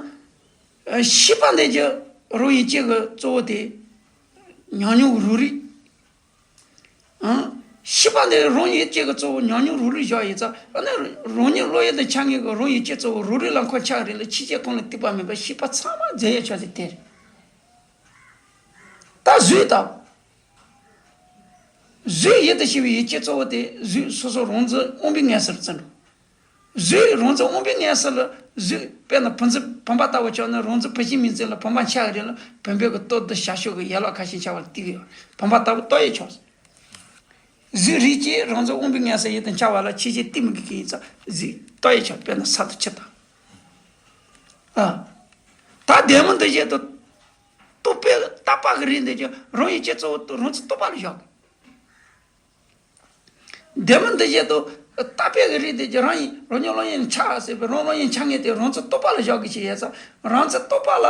ཨ། ཤེས་པ་འདི་ཀྱི་རང་ཡུལ་ཅན་གི་གཙོ་བོ་དེ་ཉམས་མྱོང་རང་རིག་ཨང་། ཤེས་པ་འདི་རང་ཡུལ་ཅན་གི་གཙོ་བོ་ཉམས་མྱོང་རང་རིག་བཞག་ཡིན་ཙང་ཨ་ནི་རང་ཉིད་བློ་ཡུལ་དུ་འཆར་ངེས་ཀྱི་རང་ཡུལ་ཅན་གཙོ་བོ་རང་རིག་ལ་ཁོ་ཆགས་རེད་ལ་ཕྱིན་ཆད་ཁོང་ལ་གཏུགས་པ་མེད་པར་ཤེས་པ་ཚང་མ་རྫས་ཡོད་ཆགས་ཏེ་དེ་རེད། ད་གཟུགས་དང་། གཟུགས་ཡུལ་དུ་ཤེས་པའི་ཡུལ་ཅན་གཙོ་བོ་དེ་གཟུགས་སོ་སོ་རང་འཛིན་དབང་པོའི་ངོས་སུ་བརྩི་འགྲོ། གཟུགས་རང་འཛིན་དབང་པོའི་ངོས་སུ་ལ་གཟུགས་དཔེར་ན་བུམ་འཛིན་བུམ་པ་ལྟ་བུ་ཆགས་ན་རང་འཛིན་བུ་ཤིང་མིག་འཛིན་ལ་བུམ་པ་འཆར་གི་རེད་ལ་བུམ་པའི་གི་སྟོབས་དང་བྱ་སྤྱོད་ཀྱི་ཡན་ལག་ཁ་ཤས་འཆར་བ་ལ་བརྟེན་གི་ཡོད། བུམ་པ་ལྟ་བུ་རྟོགས་ཡས་ཆོག་གཟུགས་རིགས་ཀྱིས་རང་འཛིན་དབང་པོའི་ངོས་སུ་ཡུལ་དུ་འཆར་བ་ལ་ཕྱིན་ཆད་གཏུགས་མི་དགོས་ཀྱི་ཡིན་ཙང་གཟུགས་རྟོགས་ཡས་ཆོག་དཔེར་ན་ས་དང་ཆུ་དང་། ཨ། ད་བདེན་མིན་འདུ་བྱེད་དང་། རྟོག་པས་རྟོག་པ་གི་རིགས་འདི་ཀྱང་རང་ཡུལ་ཅན་གཙོ་བོ་རང་ཚུགས་རྟོག་པ་ལ་བཞག་གི། བདེན་མིན་འདུ་བྱེད་དང་ ད་པའི་གི་རིགས་དེ་གྱི་རང་ཡིན་རང་ཉིད་རང་ཡིན་ཆགས་ཟེར་བའི་རང་རང་ཡིན་ཆགས་ངེས་དེ་རང་ཚོ་རྟོག་པ་ལ་བཞག་གི་ཆེ་ཡས་ཙང་རང་ཚོ་རྟོག་པ་ལ་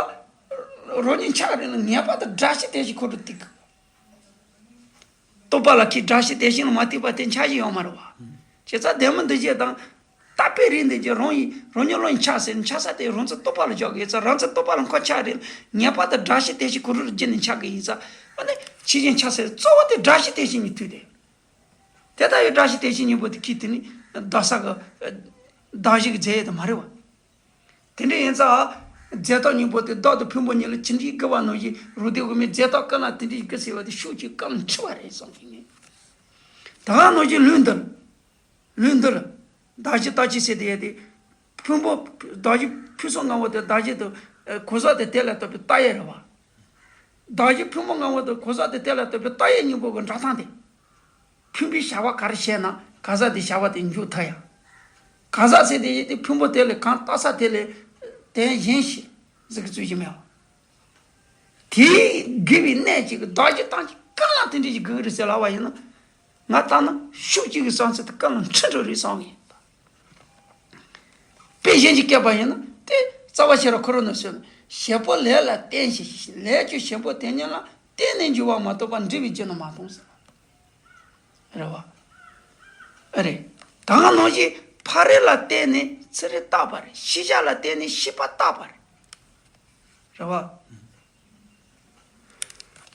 རང་ཉིད་ཆགས་རེད་ལ་ངེས་པར་དུ་དགྲ་ཤ་དེ་བཞིན་ཁོ་རུ་ཐུག་གི་རྟོག་པ་ལ་ཁྱི་དགྲ་ཤ་དེ་བཞིན་ལ་མ་ཐུག་པ་དེ་འཆར་གཞི་ཡོད་མ་རེད་བ། བྱས་ཙང་བདེན་མི་འདི་བཞིན་དང་། ད་པའི་རིགས་འདི་གྱི་རང་ཡིན་རང་ཉིད་རང་ཡིན་ཆགས་ཟེར་ནས་ཆགས་ས་དེ་རང་ཚོ་རྟོག་པ་ལ་བཞག་གི་ཡིན་ཙང་རང་ཚོ་རྟོག་པ་ལ་ཁོ་ཆགས་རེད་ངེས་པར་དུ་དགྲ་ཤ་དེ་བཞིན་ཁོ་རུ་རྒྱུ་ནས་ཆགས་གི་ཡིན་ཙང་ཨ་ནི་ཕྱི་བཞིན་ཆགས་ཟེར་གཙོ་བོ་དེ་དགྲ་ཤ་དེ་བཞིན་གྱི་མཐུ་དེ། དེ་ལྟ་བུའི་དགྲ་ཤ་དེ་བཞིན་གཉིས་པོ་དེ་ཁྱི་དེ་ནི་བདག་ས་གི་བདག་གཞི་གི་རྫས་ཡོད་དུ་མ་རེད་བ། དེ་འདྲ་ཡིན་ཙང་། རྫས་རྟགས་གཉིས་པོ་དེ་བདག་དང་ཕུང་པོ་གཉིས་ལ་ཅི་འདྲའི་དགེ་བ་ནང་བཞིན་རུ་དེ་དབུ་མའི་རྫས་རྟགས་ཀུན་ལ་དེ་འདྲའི་དགེ་ཟེར་བ་དེ་ཤུགས་ཀྱིས་ཀུན་ལ་འཁྲི་བ་རེད་བསམ་གྱི་ངས། ད་ག་ནང་བཞིན་ལུས་འདི་ལ། ལུས་འདི་ལ། བདག་གཞི་རྟག་གཅིག་ཟེར་དེ་ཡོད་དེ། ཕུང་པོ། བདག་གཞི་ཕུང་སོགས་ལྔ་པོ་དེ་བདག་གཞི་དང་། གོ་ས་དེ་དེ་ལ་ལྟོས་པའི་རྟགས་ཡོད་རེད་བ། བདག་གཞི་ཕུང་པོ་ལྔ་པོ་དང་གོ་ས་དེ་དེ་ལ་ལྟོས་པའི་རྟགས་ཡོད་གཉིས་པོ་གི་འགྲོ་སྟངས་དེ། ཕུང་པོའི་བྱ་བ་ག་རེ་བྱས་ན་ག་ས་དེ་བྱ་བ་དེ་མཇུག་མཐའ་ཡང་། ག་ས་ཟེར་དེ་ཡིན་ཏེ་ཕུང་པོ་དེ་ལས་གང་རྟགས་ས་དེ་ལས་དེ་གཞན་ཞིག་ཟེར་གི་ཚུལ་ཞིག་མེད་པ། དེའི་དགེ་བའི་གནས་གཅིག་གི་བདག་གཞི་རྟག་གཅིག་ཀུན་ལ་དེ་འདྲ་ཞིག་དགོས་ཀྱི་རེད་ཟེར་ལབ་པ་ཡིན་ན། ང་ལྟར་ན་ཤུགས་གཅིག་གི་བསམ་ཚུལ་དེ་ཀུན་ལ་འཁྲི་འགྲོ་རེད་བསམ་གི་ཡིན། དཔེ་གཞན་གྱིས་བཀལ་པ་ཡིན་ན་དེ་རྩ་བ་ཤེས་རབ་འཁོར་ལོ་ན་གསུངས་ནས་བྱེད་པོ་ལས་ལ་བརྟེན་ཞིང་ལས་ཀྱི་བྱེད་པོ་དེ་ཉིད་ལ་བརྟེན་ནས་འབྱུང་བ་མ་གཏོགས་པ་འབྲས་བུའི་རྒྱུ་ནི་མ་མཐོང་ཟེར། རེད་བ། ཨ་རེད། ད་ག་ནང་བཞིན་ཕ་རོལ་ལ་བརྟེན་ནས་ཚུལ་རིག་བརྟག་པ་རེད། ཤེས་བྱ་ལ་བརྟེན་ནས་ཤེས་པ་བརྟག་པ་རེད། རེད་བ།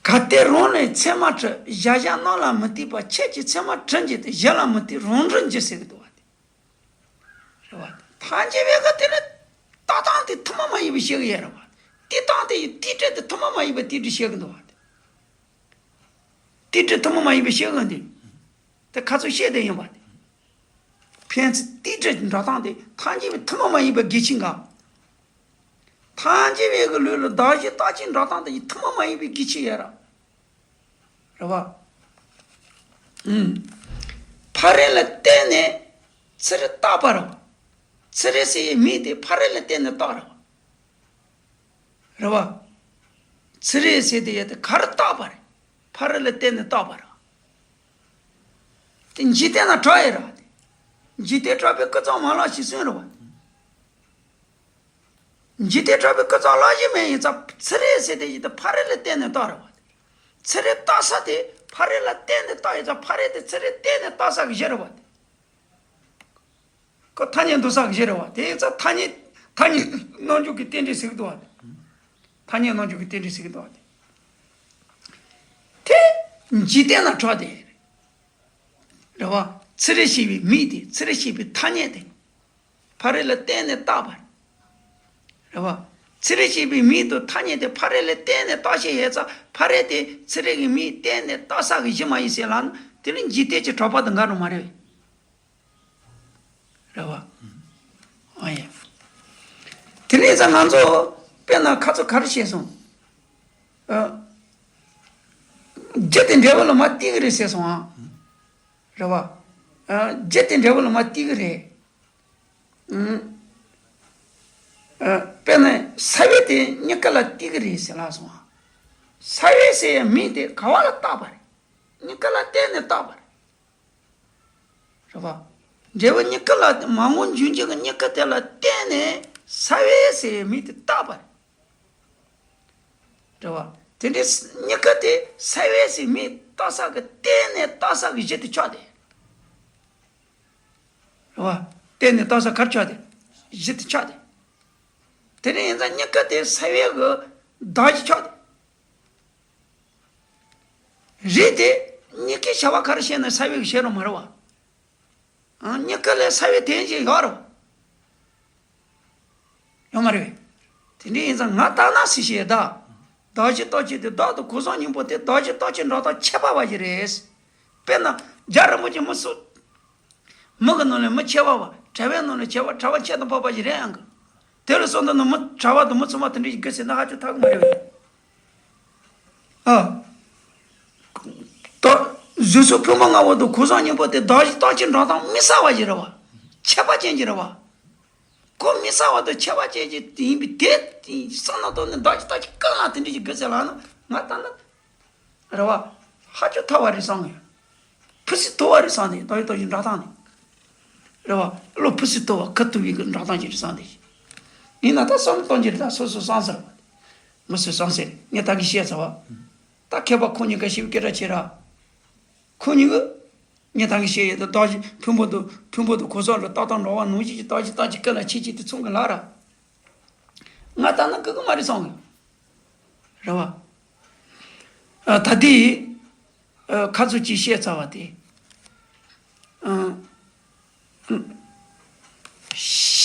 གལ་ཏེ་རང་ལས་མཚན་མ་གྲུབ། གཞལ་བྱ་རྣམས་ལ་མི་ལྟོས་པ། ཁྱེད་ཀྱི་མཚན་མ་གྲུབ་འགྱུར་ཏེ། གཞན་ལ་མི་ལྟོས་རང་གྲུབ་འགྱུར་ཟེར་གི་འདུག་བ་དེ། རེད་བ། ཐལ་འགྱུར་བའི་གི་དེ་ནི་ལྟ་སྟངས་དེ་ཐུན་མོང་མ་ཡིན་པའི་ཤེས་གི་ཡོད་རེད་བ། དེ་སྟངས་དེ་ཡི་དེ་འདྲ་དེ་ཐུན་མོང་མ་ཡིན་པའི་དེ་འདྲ་ཤེས་གི་འདུག་བ་དེ། དེ་འདྲ་ཐུན་མོང་མ་ཡིན་པའི་ཤེས་གི་འདི། དེ་ཁ་ཚུར་བཤད་དེ་ཡིན་བ་དེ། ཕན་ཚུན་དེ་འདྲ་འགྲོ་སྟངས་དེ་ཐལ་འགྱུར་བའི་ཐུན་མོང་མ་ཡིན་པའི་གི་ཆིང་ག་ཐལ་འགྱུར་བའི་གི་ལུས་ལ་བདག་གཞི་རྟག་གཅིག་འགྲོ་སྟངས་དེ་ཡི་ཐུན་མོང་མ་ཡིན་པའི་གི་ཆིང་ཡོད་ར། རེད་བ། ཨུམ། ཕ་རོལ་ལ་བརྟེན་ནས་ཚུལ་རིག་བརྟག་པ་རེད་བ། ཚུལ་རིག་ཟེར་ཡའི་མིང་དེ་ཕ་རོལ་ལ་བརྟེན་ནས་བརྟག་རེད་བ། རེད་བ། ཚུལ་རིག་ཟེར་དེ་ཡ་དེ་ག་རེ་བརྟག་པ་རེད། ཕ་རོལ་ལ་བརྟེན་ནས་བརྟག་པ་རེད་བ། དེ་འཇིག་རྟེན་ན་གྲགས་ཡོད་རེད་བ་དེ། འཇིག་རྟེན་གྲགས་པའི་ཀུན་རྫོབ་མ་ལག་ཅེས་གསུངས་རེད་བ། འཇིག་རྟེན་གྲགས་པའི་ཀུན་རྫོབ་ལག་ལེན་མེད་ཡིན་ཙང་ཚུལ་རིག་ཟེར་དེ་ཡིན་ད་ཕ་རོལ་ལ་བརྟེན་ནས་བརྟག་རེད་བ། ཚུལ་རིག་བརྟག་ས་དེ་ཕ་རོལ་ལ་བརྟེན་ནས་བརྟག་ཡིན་ཙང་ཕ་རོལ་དེ་ཚུལ་རིག་བརྟེན་ནས་བརྟག་ས་གི་གཞི་རེད་བ། ཁོ་ཐ་སྙད་འདོགས་ས་གི་གཞི་རེད་བ། དེ་ཡིན་ཙང་ཐ་སྙད་ཐ་སྙད་རྣམ་འཇོག་གི་རྟེན་འབྲེལ་ཟེར་གི་འདུག་བ། ཐ་སྙད་རྣམ་འཇོག་གི་རྟེན་འབྲེལ་ཟེར་གི་འདུག་བ། དེ་འཇིག་རྟེན་ན་གྲགས་དེ། རེད་བ། ཚུལ་རིག་ཞེས་པའི་མིང་དེ་ཚུལ་རིག་ཞེས་པའི་ཐ་སྙད་དེ། ཕ་རོལ་ལ་བརྟེན་ནས་བཏགས་པ་རེད། རེད་བ། ཚུལ་རིག་ཞེས་པའི་མིང་དང་ཐ་སྙད་དེ་ཕ་རོལ་ལ་བརྟེན་ནས་བཏགས་ཤིང་ཡོད་ཙང་ཕ་རོལ་དེ་ཚུལ་རིག་གི་མིང་བརྟེན་ནས་བཏགས་ས་གི་གཞི་མ་ཡིན་ཟེར་ལབ་ན་དེ་ནི་འཇིག་རྟེན་གྱི་གྲགས་པ་དང་འགལ་རུ་མ་རེད། རེད་བ། ཨ་ཡ། དེ་ནས་ཙང་ང་ཚོ་དཔེར་ན་ཁ་ཚོ་ག་རེ་བཤད་སོང་། ཨ། རྒྱུ་དེ་འབྲས་བུ་ལ་མར་གཏད་གི་རེད་ཟེར་སོང་ཨ། རེད་བ། ཨ། རྒྱུ་དེ་འབྲས་བུ་ལ་མར་གཏད་གི་རེད། ཨ། དཔེར་ན་ས་བོན་དེ་མྱུ་གུ་ལ་གཏད་གི་རེད་ཟེར་ལབ་སོང་ཨ། ས་བོན་ཟེར་ཡ་མིང་དེ་ག་བ་ལ་བཏགས་པ་རེད། མྱུ་གུ་ལ་བརྟེན་ནས་བཏགས་པ་རེད། རེད་བ། འབྲས་བུ་མྱུ་གུ་ལ་མར་ངོ་འབྱུང་འགྱུར་གྱི་མྱུ་གུ་དེ་ལ་བརྟེན་ནས་ས་བོན་ཟེར་བའི་མིང་དེ་བཏགས་པ་རེད། རེད་བ། དེ་འདྲའི་མྱུ་གུ་དེ་ས་བོན་ཟེར་མིང་བཏགས་ས་གི་བརྟེན་ནས་བཏགས་ས་གི་གཞི་དེ་ཆགས་ཏེ། རེད་བ། བརྟེན་ནས་བཏགས་ས་གར་ཆགས་ཏེ། གཞི་དེ་ཆགས་ཏེ། དེ་འདྲ་ཡིན་ཙང་མྱུ་གུ་དེ་ས་བོན་གི་བདག་གཞི་ཆགས་ཏེ། རིགས་དེ་མྱུ་གུའི་བྱ་བ་ག་རེ་བྱས་ན་ས་བོན་གྱིས་བྱེད་རུང་མ་རེད་བ། ཨང་། མྱུ་གུ་ལ་ས་བོན་དེ་བཞིན་ཡོད་རེད་བ། ཡོད་མ་རེད་བས། དེ་འདྲ་ཡིན་ཙང་ང་ལྟར་ན་སྲིད་ཞེས་གདའ། བདག་གཞི་རྟག་གཅིག་དེ་བདག་དང་གོས་བཟང་གཉིས་པོ་དེ་བདག་གཞི་རྟག་གཅིག་འགྲོ་སྟངས་ཁྱད་པར་བ་ཞིག་རེད། དཔེར་ན་རྒྱལ་རིན་པོ་ཆེ་མི་སུ། མི་གི་ནང་ནས་མི་ཁྱད་པར་བ། གྲྭ་བའི་ནང་ནས་ཁྱད་པར་གྲྭ་བ་ཁྱད་དུ་འཕགས་པ་ཞིག་རེད་ཨང་གི། དེ་ལ་སོང་དུས་ནི་མི་གྲྭ་བ་དང་མི་ཚང་མ་དེ་འདྲ་ཞིག་དགོས་ཟེར་ན་ཧ་ཅང་ཐག་གི་མ་རེད་བས། ཨ། ད་གཟུགས་སོགས་ཕུང་པོ་ལྔ་པོ་དང་གོས་བཟང་གཉིས་པོ་དེ་བདག་གཞི་རྟག་གཅིག་འགྲོ་སྟངས་མི་གསལ་བ་ཞིག་རེད་བ། ཁྱད་པར་ཅན་ཞིག་རེད་བ། ཁོ་མི་གསལ་བ་དང་ཁྱད་པར་ཅན་ཞིག་ཡིན་པའི་དེ་བསམ་བློ་གཏོང་ནས་བདག་གཞི་རྟག་གཅིག་གང་ལ་དེ་འདྲ་ཞིག་དགོས་ཟེར་ལབ་ན་ང་ལྟར་ན། རེད་བ། ཧ་ཅང་ཐལ་བ་རེད་བསམ་གི་ཡོད། ཕུ་སི་ཐོ་བ་རེད་བསམ་ནས་བདག་གཞི་རྟག་གཅིག་འགྲོ་སྟངས་ནི། རེད་བ། བློ་ཕུན་སུམ་ཚོགས་པ་ཁུར་ཐུབ་པའི་གི་འགྲོ་སྟངས་ཅིག་རེད་བསམ་དེ། ཡིན་ན་ད་བསམ་བློ་གཏོང་རྒྱུ་རེད། ད་སོ་སོ་བསམ་ཟེར་བ། མི་སུ་བསམ་ཟེར་ངས་ད་གི་བཤད་ཚར་བ། ད་མཁས་པ་ཁོང་གཉིས་ཀ་ཞིབ་སྐད་གྲགས་ཆེ་ར། ཁོང་གཉིས་ཀྱིས་ངས་ད་གི་བཤད་ཡོད་དོ། བདག་གཞན་ཕུང་པོ་དང་ཕུང་པོ་དང་གོས་ཚོགས་ལ་ལྟ་སྟངས་འགྲོ་བ་ནང་བཞིན་གྱི་བདག་གཞན་བརྟག་ཅིང་དཀའ་ལ་ཆེ་ཆེ་དེ་མཚུངས་ཀྱི་ལ་ར། ང་ལྟ་ན་དགའ་གི་མ་རེད་བསམ་གི། རེད་བ། ཨ། ད་དེ། ཨ། ཁ་ཚུར་གཅིག་བཤད་ཚར་བ་དེ། ཨ།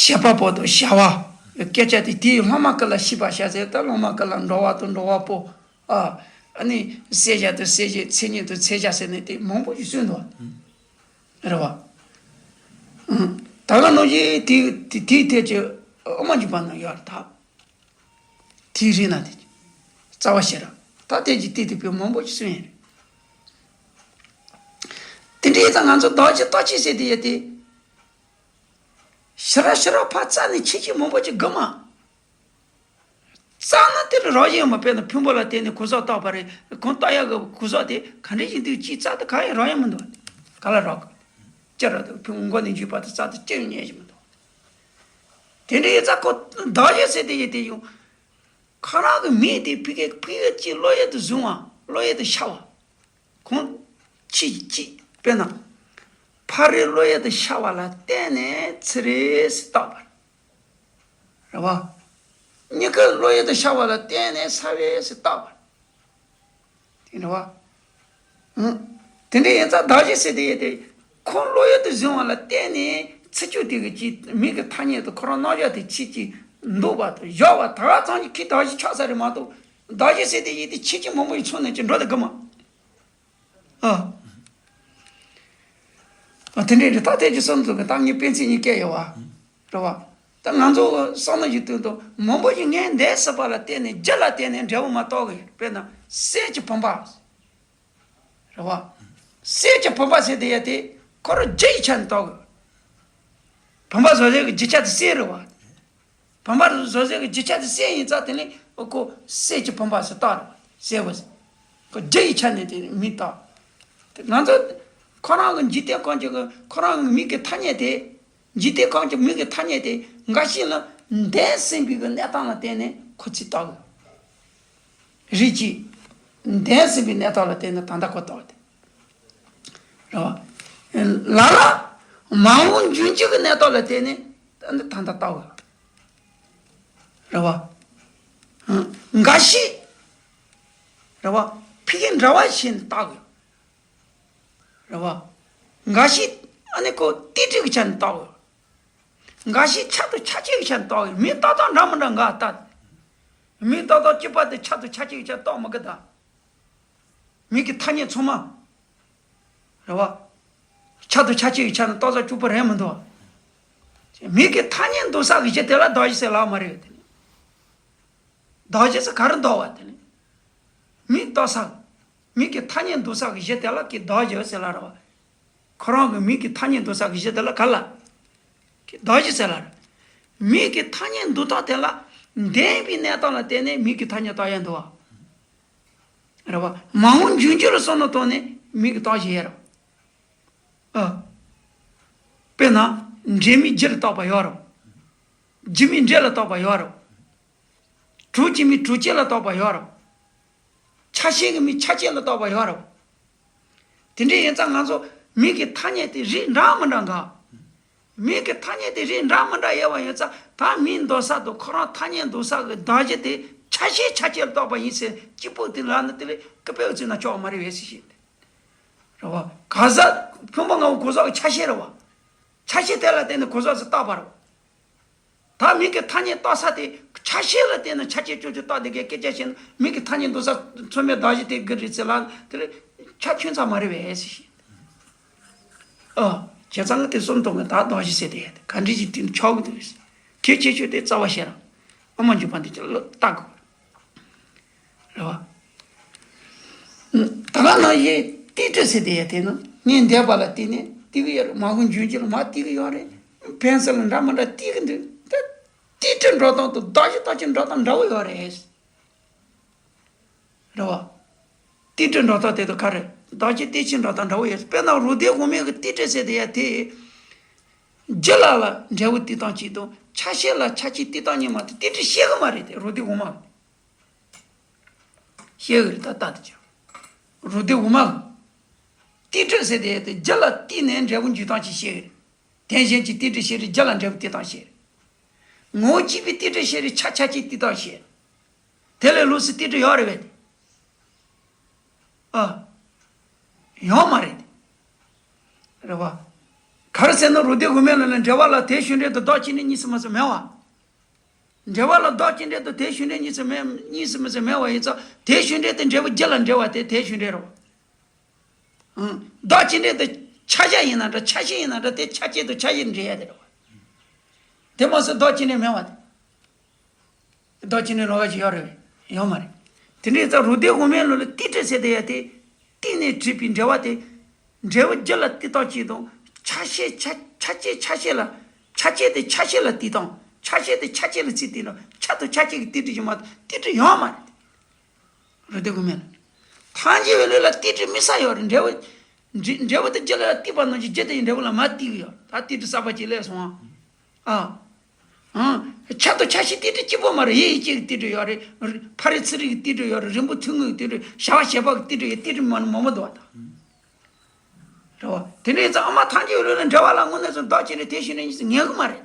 བྱེད་པ་པོ་དང་བྱ་བ། སྐད་ཆ་དེ་དེའི་སློབ་མ་སྐུ་ལ་ཤེས་པར་བྱ་ཟེར། ད་སློབ་མ་སྐུ་ལ་འགྲོ་བ་དང་འགྲོ་བ་པོ། ཨ། ཨ་ནི་བསལ་བྱ་དང་བསལ་བྱེད། མཚན་ཉིད་དང་མཚན་བྱ་ཟེར་ནས་དེ་མང་པོ་ཞིག་གསུངས་འདུག་རེད་བ། ཨང་། ད་ག་ནང་བཞིན་དེ་དེ་དེའི་ཐད་ཀྱི་དབུ་མ་འཇུག་པ་ན་ཡོད་རེད་ད། དེའི་རིགས་ན་དེ་རྩ་བ་ཤེས་ར། ད་དེ་ཀྱི་དེ་དེ་བོད་མང་པོ་ཞིག་གསུངས་ཡོད་རེད། དེ་འདྲའི་ད་ང་ཚོ་བདག་གཞན་བརྟག་ཅིང་ཟེར་དེ་ཡོད་དེ། ཞེ་དྲག་ཞེ་དྲག་ཕར་རྩ་ནས་ཆེ་ཆེ་མང་པོ་ཅིག་དགོས་མ། རྩ་ན་དེ་ལ་རང་བཞིན་མ། དཔེར་ན་ཕུང་པོ་ལ་བརྟེན་ནས་གོས་ཚོགས་བཏགས་པ་རེད། གང་བཏགས་ཡག་གི་གོས་ཚོགས་དེ་ག་འདྲ་ཞིག་འདུག་ཅིག་རྩ་དེ་གང་ཡང་རང་ཡང་མི་འདུག་ག་ལ་རག་གི། ཅི་ར་དང་ཕུང་མགོ་ནས་འཇུས་པ་དེ་རྩ་དེ་ཅི་ཡང་རྙེད་ཀྱི་མི་འདུག་དེ་འདྲ་ཡིན་ཙང་ཁོ་བདག་གཞན་ཟེར་དེ་ཡིན་དེ་ཡང་། ཁོ་རང་གི་མིག་དེ་ཕི་གེ་ཕི་གེ་གཅིག་བློ་ཡུལ་དུ་བཟུང་བ། བློ་ཡུལ་དུ་ཤར་བ། གང་ཅི་ཅི། དཔེར་ན། ཕ་རོལ་བློ་ཡུལ་དུ་ཤར་བ་ལ་བརྟེན་ནས་ཚུར་རེ་སུ་བཏགས་པ་རེད་བ། མྱུ་གུ་བློ་ཡུལ་དུ་ཤར་བ་ལ་བརྟེན་ནས་ས་རེ་སུ་བཏགས་པ་རེད། དེ་འདྲ་བ། ཨང་། དེ་འདྲ་ཡིན་ཙང་བདག་གཞན་ཟེར་དེ་ཡོད་དེ། ཁོ་བློ་ཡུལ་དུ་བཟུང་བ་ལ་བརྟེན་ནས་ཚུར་ཅིག་དེ་གི་ཅིག་མིག་གི་ཐ་སྙད་དུ་ཁོ་རང་རྣམ་གཞག་དེ་ཕྱིར་ཅིག་འདོགས་པ་དང་བཞག་པ་ད་ག་ཙམ་གྱིས་ཁོ་བདག་གཞན་ཆགས་ས་རེད་མ་གཏོགས། བདག་གཞན་ཟེར་དེ་ཡོད་དེ་ཆེ་ཆུང་མང་པོ་ཡི་ཚོགས་ནས་ཅིག་འགྲོ་དེ་དགོས་མ། ཨ། ཨ། དེ་འདྲའི་རི་དྭགས་དེ་ཅིག་གསུམ་དུ་གི་ད་ངས་དཔེ་མཚོན་གཉིས་བཀལ་ཡོད་བ། རེད་བ། ད་ང་ཚོ་བསམ་བློ་ཞིག་བཏོན་དུས་མང་པོ་ཞིག་ངས་འདས་ཟིན་པ་ལ་བརྟེན་ནས་རྒྱུ་ལ་བརྟེན་ནས་འབྲས་བུ་མ་རྟོགས་གི། དཔེར་ན་སྲས་ཀྱི་བུམ་པ། རེད་བ། སྲས་ཀྱི་བུམ་པ་ཟེར་དེ་ཡ་དེ་ཁོ་རང་རྒྱུ་ཡི་ཆ་ནས་རྟོགས་གི། བུམ་པ་བཟོ་སའི་གི་རྒྱུ་ཆ་དེ་སྲས་རེད་བ། བུམ་པ་བཟོ་སའི་གི་རྒྱུ་ཆ་དེ་སྲས་ཡིན་ཙང་དེ་ནི་ཁོ་སྲས་ཀྱི་བུམ་པ་ཟེར་བཏགས་རེད་བ། སྲས་པོ་ཟེར། ཁོ་རྒྱུ་ཡི་ཆ་ནས་དེ་མིང་བཏགས། དེ་ང་ཚོ་ཁོ་རང་གི་འཇིག་རྟེན་ཁམས་ཀྱི་ཁོ་རང་གི་མིག་གི་ཐ་སྙད་དེ། འཇིག་རྟེན་ཁམས་ཀྱི་མིག་གི་ཐ་སྙད་དེ་འགའ་ཞིག་ལ་འདས་ཟིན་པའི་གི་གནས་སྟངས་ལ་བརྟེན་ནས་ཁོ་ཚིག་བཏགས་གི། རིགས་གཅིག་འདས་ཟིན་པའི་གནས་སྟངས་ལ་བརྟེན་ནས་ད་ལྟ་ཁོ་བཏགས་ཏེ། རེད་བ། ལ་ལ་མ་འོངས་འབྱུང་འགྱུར་གྱི་གནས་སྟངས་ལ་བརྟེན་ནས་ད་ལྟ་བཏགས་པ། རེད་བ། འགའ་ཞིག་རེད་བ། ཕ་གི་འདྲ་བ་བྱས་ནས་བཏགས་ཡོད། རེད་བ། འགའ་ཞིག་ཨ་ནི་ཁོ་རྟེན་འབྲེལ་གྱི་ཆ་ནས་བཏགས་ཡོད། འགའ་ཞིག་ཆ་དང་ཆ་ཅན་གྱི་ཆ་ནས་བཏགས་ཡོད། མིང་བཏགས་སྟངས་འདྲ་མི་འདྲ་འགའ་ལྟ། མིང་བཏགས་སྟངས་གཅིག་པ་དེ་ཆ་དང་ཆ་ཅན་གྱི་ཆ་བཏགས་མི་དགོས་ད། མིང་གི་ཐ་སྙད་ཚང་མ། རེད་བ། ཆ་དང་ཆ་ཅན་གྱི་ཆ་ནས་བཏགས་ས་གཅིག་པ་རེད་མི་འདུག་བ། མིང་གི་ཐ་སྙད་འདོགས་ས་གི་གཞི་དེ་ལ་བདག་གཞན་ཟེར་ལབ་མ་རེད་དེ་ནི། བདག་གཞན་ཟེར་ག་རེ་འདོགས་པ་དེ་ནི། མིང་བཏགས་ས། མིང་གི་ཐ་སྙད་འདོགས་ས་གི་གཞི་དེ་ལ་གི་བདག་གཞན་ཟེར་ལབ་རེད་བ། ཁོ་རང་གི་མིང་གི་ཐ་སྙད་འདོགས་ས་གི་གཞི་དེ་ལ་ག་ལ། གི་བདག་གཞན་ཟེར་ལབ་རེད། མིང་གི་ཐ་སྙད་འདོགས་སྟངས་དེ་ལ་ལྡན་པའི་གནས་སྟངས་ལ་བརྟེན་ནས་མིང་གི་ཐ་སྙད་བཏགས་ཡ་འདུག་བ། རེད་བ། མ་འོངས་འབྱུང་འགྱུར་ལ་བསམ་བློ་བཏང་ནས་མིང་གི་བཏགས་བཞག་ཡ་རེད། ཨ། དཔེར་ན། འབྲེལ་མེད་རྒྱུ་ལ་བཏགས་པ་ཡོད་རེད། རྒྱུ་མེད་འབྲེལ་ལ་བཏགས་པ་ཡོད་རེད། གྲུ་གཅིག་མེད་གྲུ་གཅིག་ལ་བཏགས་པ་ཡོད་རེད། ཆ་ཤས་ཀྱི་མེད་ཆ་ཅན་ལ་བཏགས་པ་ཡོད་རེད། དེ་འདྲ་ཡིན་ཙང་ང་ཚོ་མིང་གི་ཐ་སྙད་དེ་རིགས་འདྲ་མི་འདྲ་འགའ། མིང་གི་ཐ་སྙད་དེ་རིགས་འདྲ་མི་འདྲ་ཡོད་པ་ཡིན་ཙང་ད་མིང་འདོགས་ས་དང་ཁོ་རང་ཐ་སྙད་འདོགས་ས་གི་བདག་གཞན་དེ་ཆ་ཤས་ཆ་ཅན་ལ་བཏགས་པ་ཡིན་ཟེར་གཅིག་པོ་དེ་ལབ་ན་དེ་ལས་སྐུ་པའི་ཚུལ་ན་ཆོག་མ་རེད་པས་ཟེར་བཤད་དེ། རེད་བ། ག་ས་ཕུང་པོ་ལྔ་པོ་གོས་ཚོགས་ཀྱི་ཆ་ཤས་རེད་བ། ཆ་ཤས་དེ་ལ་བརྟེན་ནས་གོས་ཚོགས་སུ་བཏགས་པ་རེད་བ། ད་མིང་གི་ཐ་སྙད་བཏགས་ས་དེ་ཆ་ཤས་ལ་བརྟེན་ནས་ཆ་ཤས་ཅོ་ཅོ་བཏགས་དེ་གའི་སྐད་ཆ་བཤད་ན་མིང་གི་ཐ་སྙད་འདོགས་ས་ཚང་མའི་བདག་གཞན་དེ་གི་རེད་ཟེར་ལ་དེ་ལས་ཆ་ཁྱོད་ཚང་མ་རེད་པས་ཟེར་བཤད། ཨ། བྱས་ཙང་དེ་གསུམ་དང་གི་ད་བདག་གཞན་ཟེར་དེ་ག་འདྲ་ཞིག་དེ་ཆོག་གི་འདུག་ཟེར། གལ་ཆེ་ཤོས་དེ་རྩ་བ་ཤེས་རང་། ཨ་མ་འཇུག་པ་འདི་ཅི་ལ་བལྟ་དགོས། རེད་བ། ད་ག་ནང་བཞིན་ཏིལ་འབྲུ་ཟེར་དེ་ཡ་དེ་ནི་ངས་འདས་པ་ལ་བལྟས་ནས་ཏིལ་གི་ཡོད་རེད། མ་འོངས་འབྱུང་འགྱུར་ལ་མ་ཏིལ་གི་ཡོད་རེད། ཕན་ཚུན་ལ་འདྲ་མི་འདྲ་ཏིལ་གི་འདུག་ད་ཏིལ་འབྲུ་འགྲོ་སྟངས་དང་བདག་གཞན་བརྟག་དཔྱད་འགྲོ་སྟངས་འདྲ་བོ་ཡོད་རེད། རེད་བ། ཏིལ་འབྲུ་འགྲོ་སྟངས་དེ་དང་ག་རེ་བདག་གཞན་བརྟག་དཔྱད་འགྲོ་སྟངས་འདྲ་བོ་ཡོད། དཔེར་ན་རུ་སྡེ་དབུ་མའི་གི་ཏིལ་འབྲུ་ཟེར་དེ་ཡ་དེ། རྒྱུ་ལ་ལ་འབྲས་བུ་བསྟི་སྟངས་གཅིག་དང་། ཆ་ཤས་ལ་ཆ་ཤས་བསྟི་སྟངས་གཉིས་མ་གཏོགས་ཏིལ་འབྲུ་བཤད་གི་མ་རེད་དེ། རོ་སྡེ་དབུ་མ་གི་བཤད་གི་རེད། ད་ལྟ་དེ་ཅི་རོ་སྡེ་དབུ་མ་གི་ཏིལ་འབྲུ་ཟེར་དེ་དེ་རྒྱུ་ལ་བསྟི་ནས་འབྲས་བུ་འཇུག་སྟངས་ཅིག་བཤད་གི་རེད། དེ་བཞིན་གྱི་ཏིལ་འབྲུ་བཤད་རེད། རྒྱུ་ལ་འབྲས་བུ་བསྟི་སྟངས་བཤད་རེད། ངོ་བོ་གཅིག་པའི་ཏིལ་འབྲུ་བཤད་རེད། ཆ་ཆ་གཅིག་བསྟི་སྟངས་བཤད་རེད། དེ་ལས་ལོགས་སུ་ཏིལ་འབྲུ་ཡོད་རེད་པས། ཨ། ཡོད་མ་རེད། རེད་བ། ག་རེ་ཟེར་ན་རོ་སྡེ་དབུ་མའི་ལུགས་ལ་འབྲེལ་བ་ལ་དེ་ཞུ་འབྲེལ་དུ་ལྡོག་ཕྱིན་འབྲེལ་གཉིས་སུ་མེད་ཟེར་མེད་བ། འབྲེལ་བ་ལ་ལྡོག་ཕྱིན་འབྲེལ་དུ་དེ་ཞུ་འབྲེལ་གཉིས་སུ་མེད། གཉིས་སུ་མེད་ཟེར་མེད་བ་ཡིན་ཙང་དེ་ཞུ་འབྲེལ་དེ་འབྲས་བུ་རྒྱུ་ལ་འབྲེལ་བ་དེ་དེ་ཞུ་འབྲེལ་རེད་བ། ཨང་། ལྡོག་ཕྱིན་འབྲེལ་དུ་ཆ་བཞག་ཡིན་ན་འདྲ། ཆ་ཤས་ཡིན་ན་འདྲ། དེ་ཆ་བཅས་དང་ཆ་བཞག་འབྲེལ་ཡ་དེ་རེད་བ། དེ་མ་ཟད་ལྡོག་ཕྱིན་འབྲེལ་མེད་བ་དེ། ལྡོག་ཕྱིན་འབྲེལ་ལོགས་ཀ་ཅིག་ཡོད་རེད་པས། ཡོད་མ་རེད། དེ་འདྲའི་ཙང་རོ་སྡེ་དབུ་མའི་ལུགས་ལ་ཏིལ་འབྲུ་ཟེར་དེ་ཡ་དེ། བསྟི་ནས་བྲིས་པའི་འབྲེལ་བ་དེ། འབྲས་བུ་རྒྱུ་ལ་བསྟི་སྟངས་གཅིག་དང་། ཆ་ཤས་ཆ་ཆ་བཅས་ཆ་ཤས་ལ། ཆ་བཅས་དེ་ཆ་ཤས་ལ་བསྟི་སྟངས། ཆ་ཤས་དེ་ཆ་བཅས་ལ་ཚུར་བསྟི་སྟངས། ཆ་དང་ཆ་བཅས་ཀྱི་ཏིལ་འབྲུ་ཞིག་མ་གཏོགས་ཏིལ་འབྲུ་ཡོད་མ་རེད། རོ་སྡེ་དབུ་མའི་ལུགས། ཐལ་འགྱུར་བའི་ལུགས་ལ་ཏིལ་འབྲུ་དམིགས་བསལ་ཡོད་རེད། འབྲས་བུ། འབྲས་འབྲས་བུ་དེ་རྒྱུ་ལ་བསྟི་བ་ནང་བཞིན་རྒྱུ་དེ་ཡི་འབྲས་བུ་ལ་མར་བསྟི་གི་ཡོད། ད་ཏིལ་འབྲུ་གསར་པ་ཅིག་སླེབས་སོང་ཨ། ཨ། ཨང་། ཆ་དང་ཆ་ཤས་ཏིལ་འབྲུ་གཅིག་པོ་མ་རེད། ཡེ་ཡེ་གཅིག་གི་ཏིལ་འབྲུ་ཡོད་རེད། ཕ་རོལ་ཚུ་རོལ་གྱི་ཏིལ་འབྲུ་ཡོད་རེད། རིང་པོ་ཐུང་ངུ་གི་ཏིལ་འབྲུ། བྱ་བ་བྱེད་པ་གི་ཏིལ་འབྲུ་ཡོད། ཏིལ་འབྲུ་མང་མང་པོ་འདུག་བ་ད། རེད་བ། དེ་འདྲ་ཡིན་ཙང་ཨ་མ་ཐལ་འགྱུར་བའི་ལུགས་ལ་འབྲེལ་བ་ལ་དངོས་གནས་སུ་ལྡོག་ཕྱིན་འབྲེལ་དེ་ཞུ་འབྲེལ་གཉིས་སུ་ངེས་གི་མ་རེད།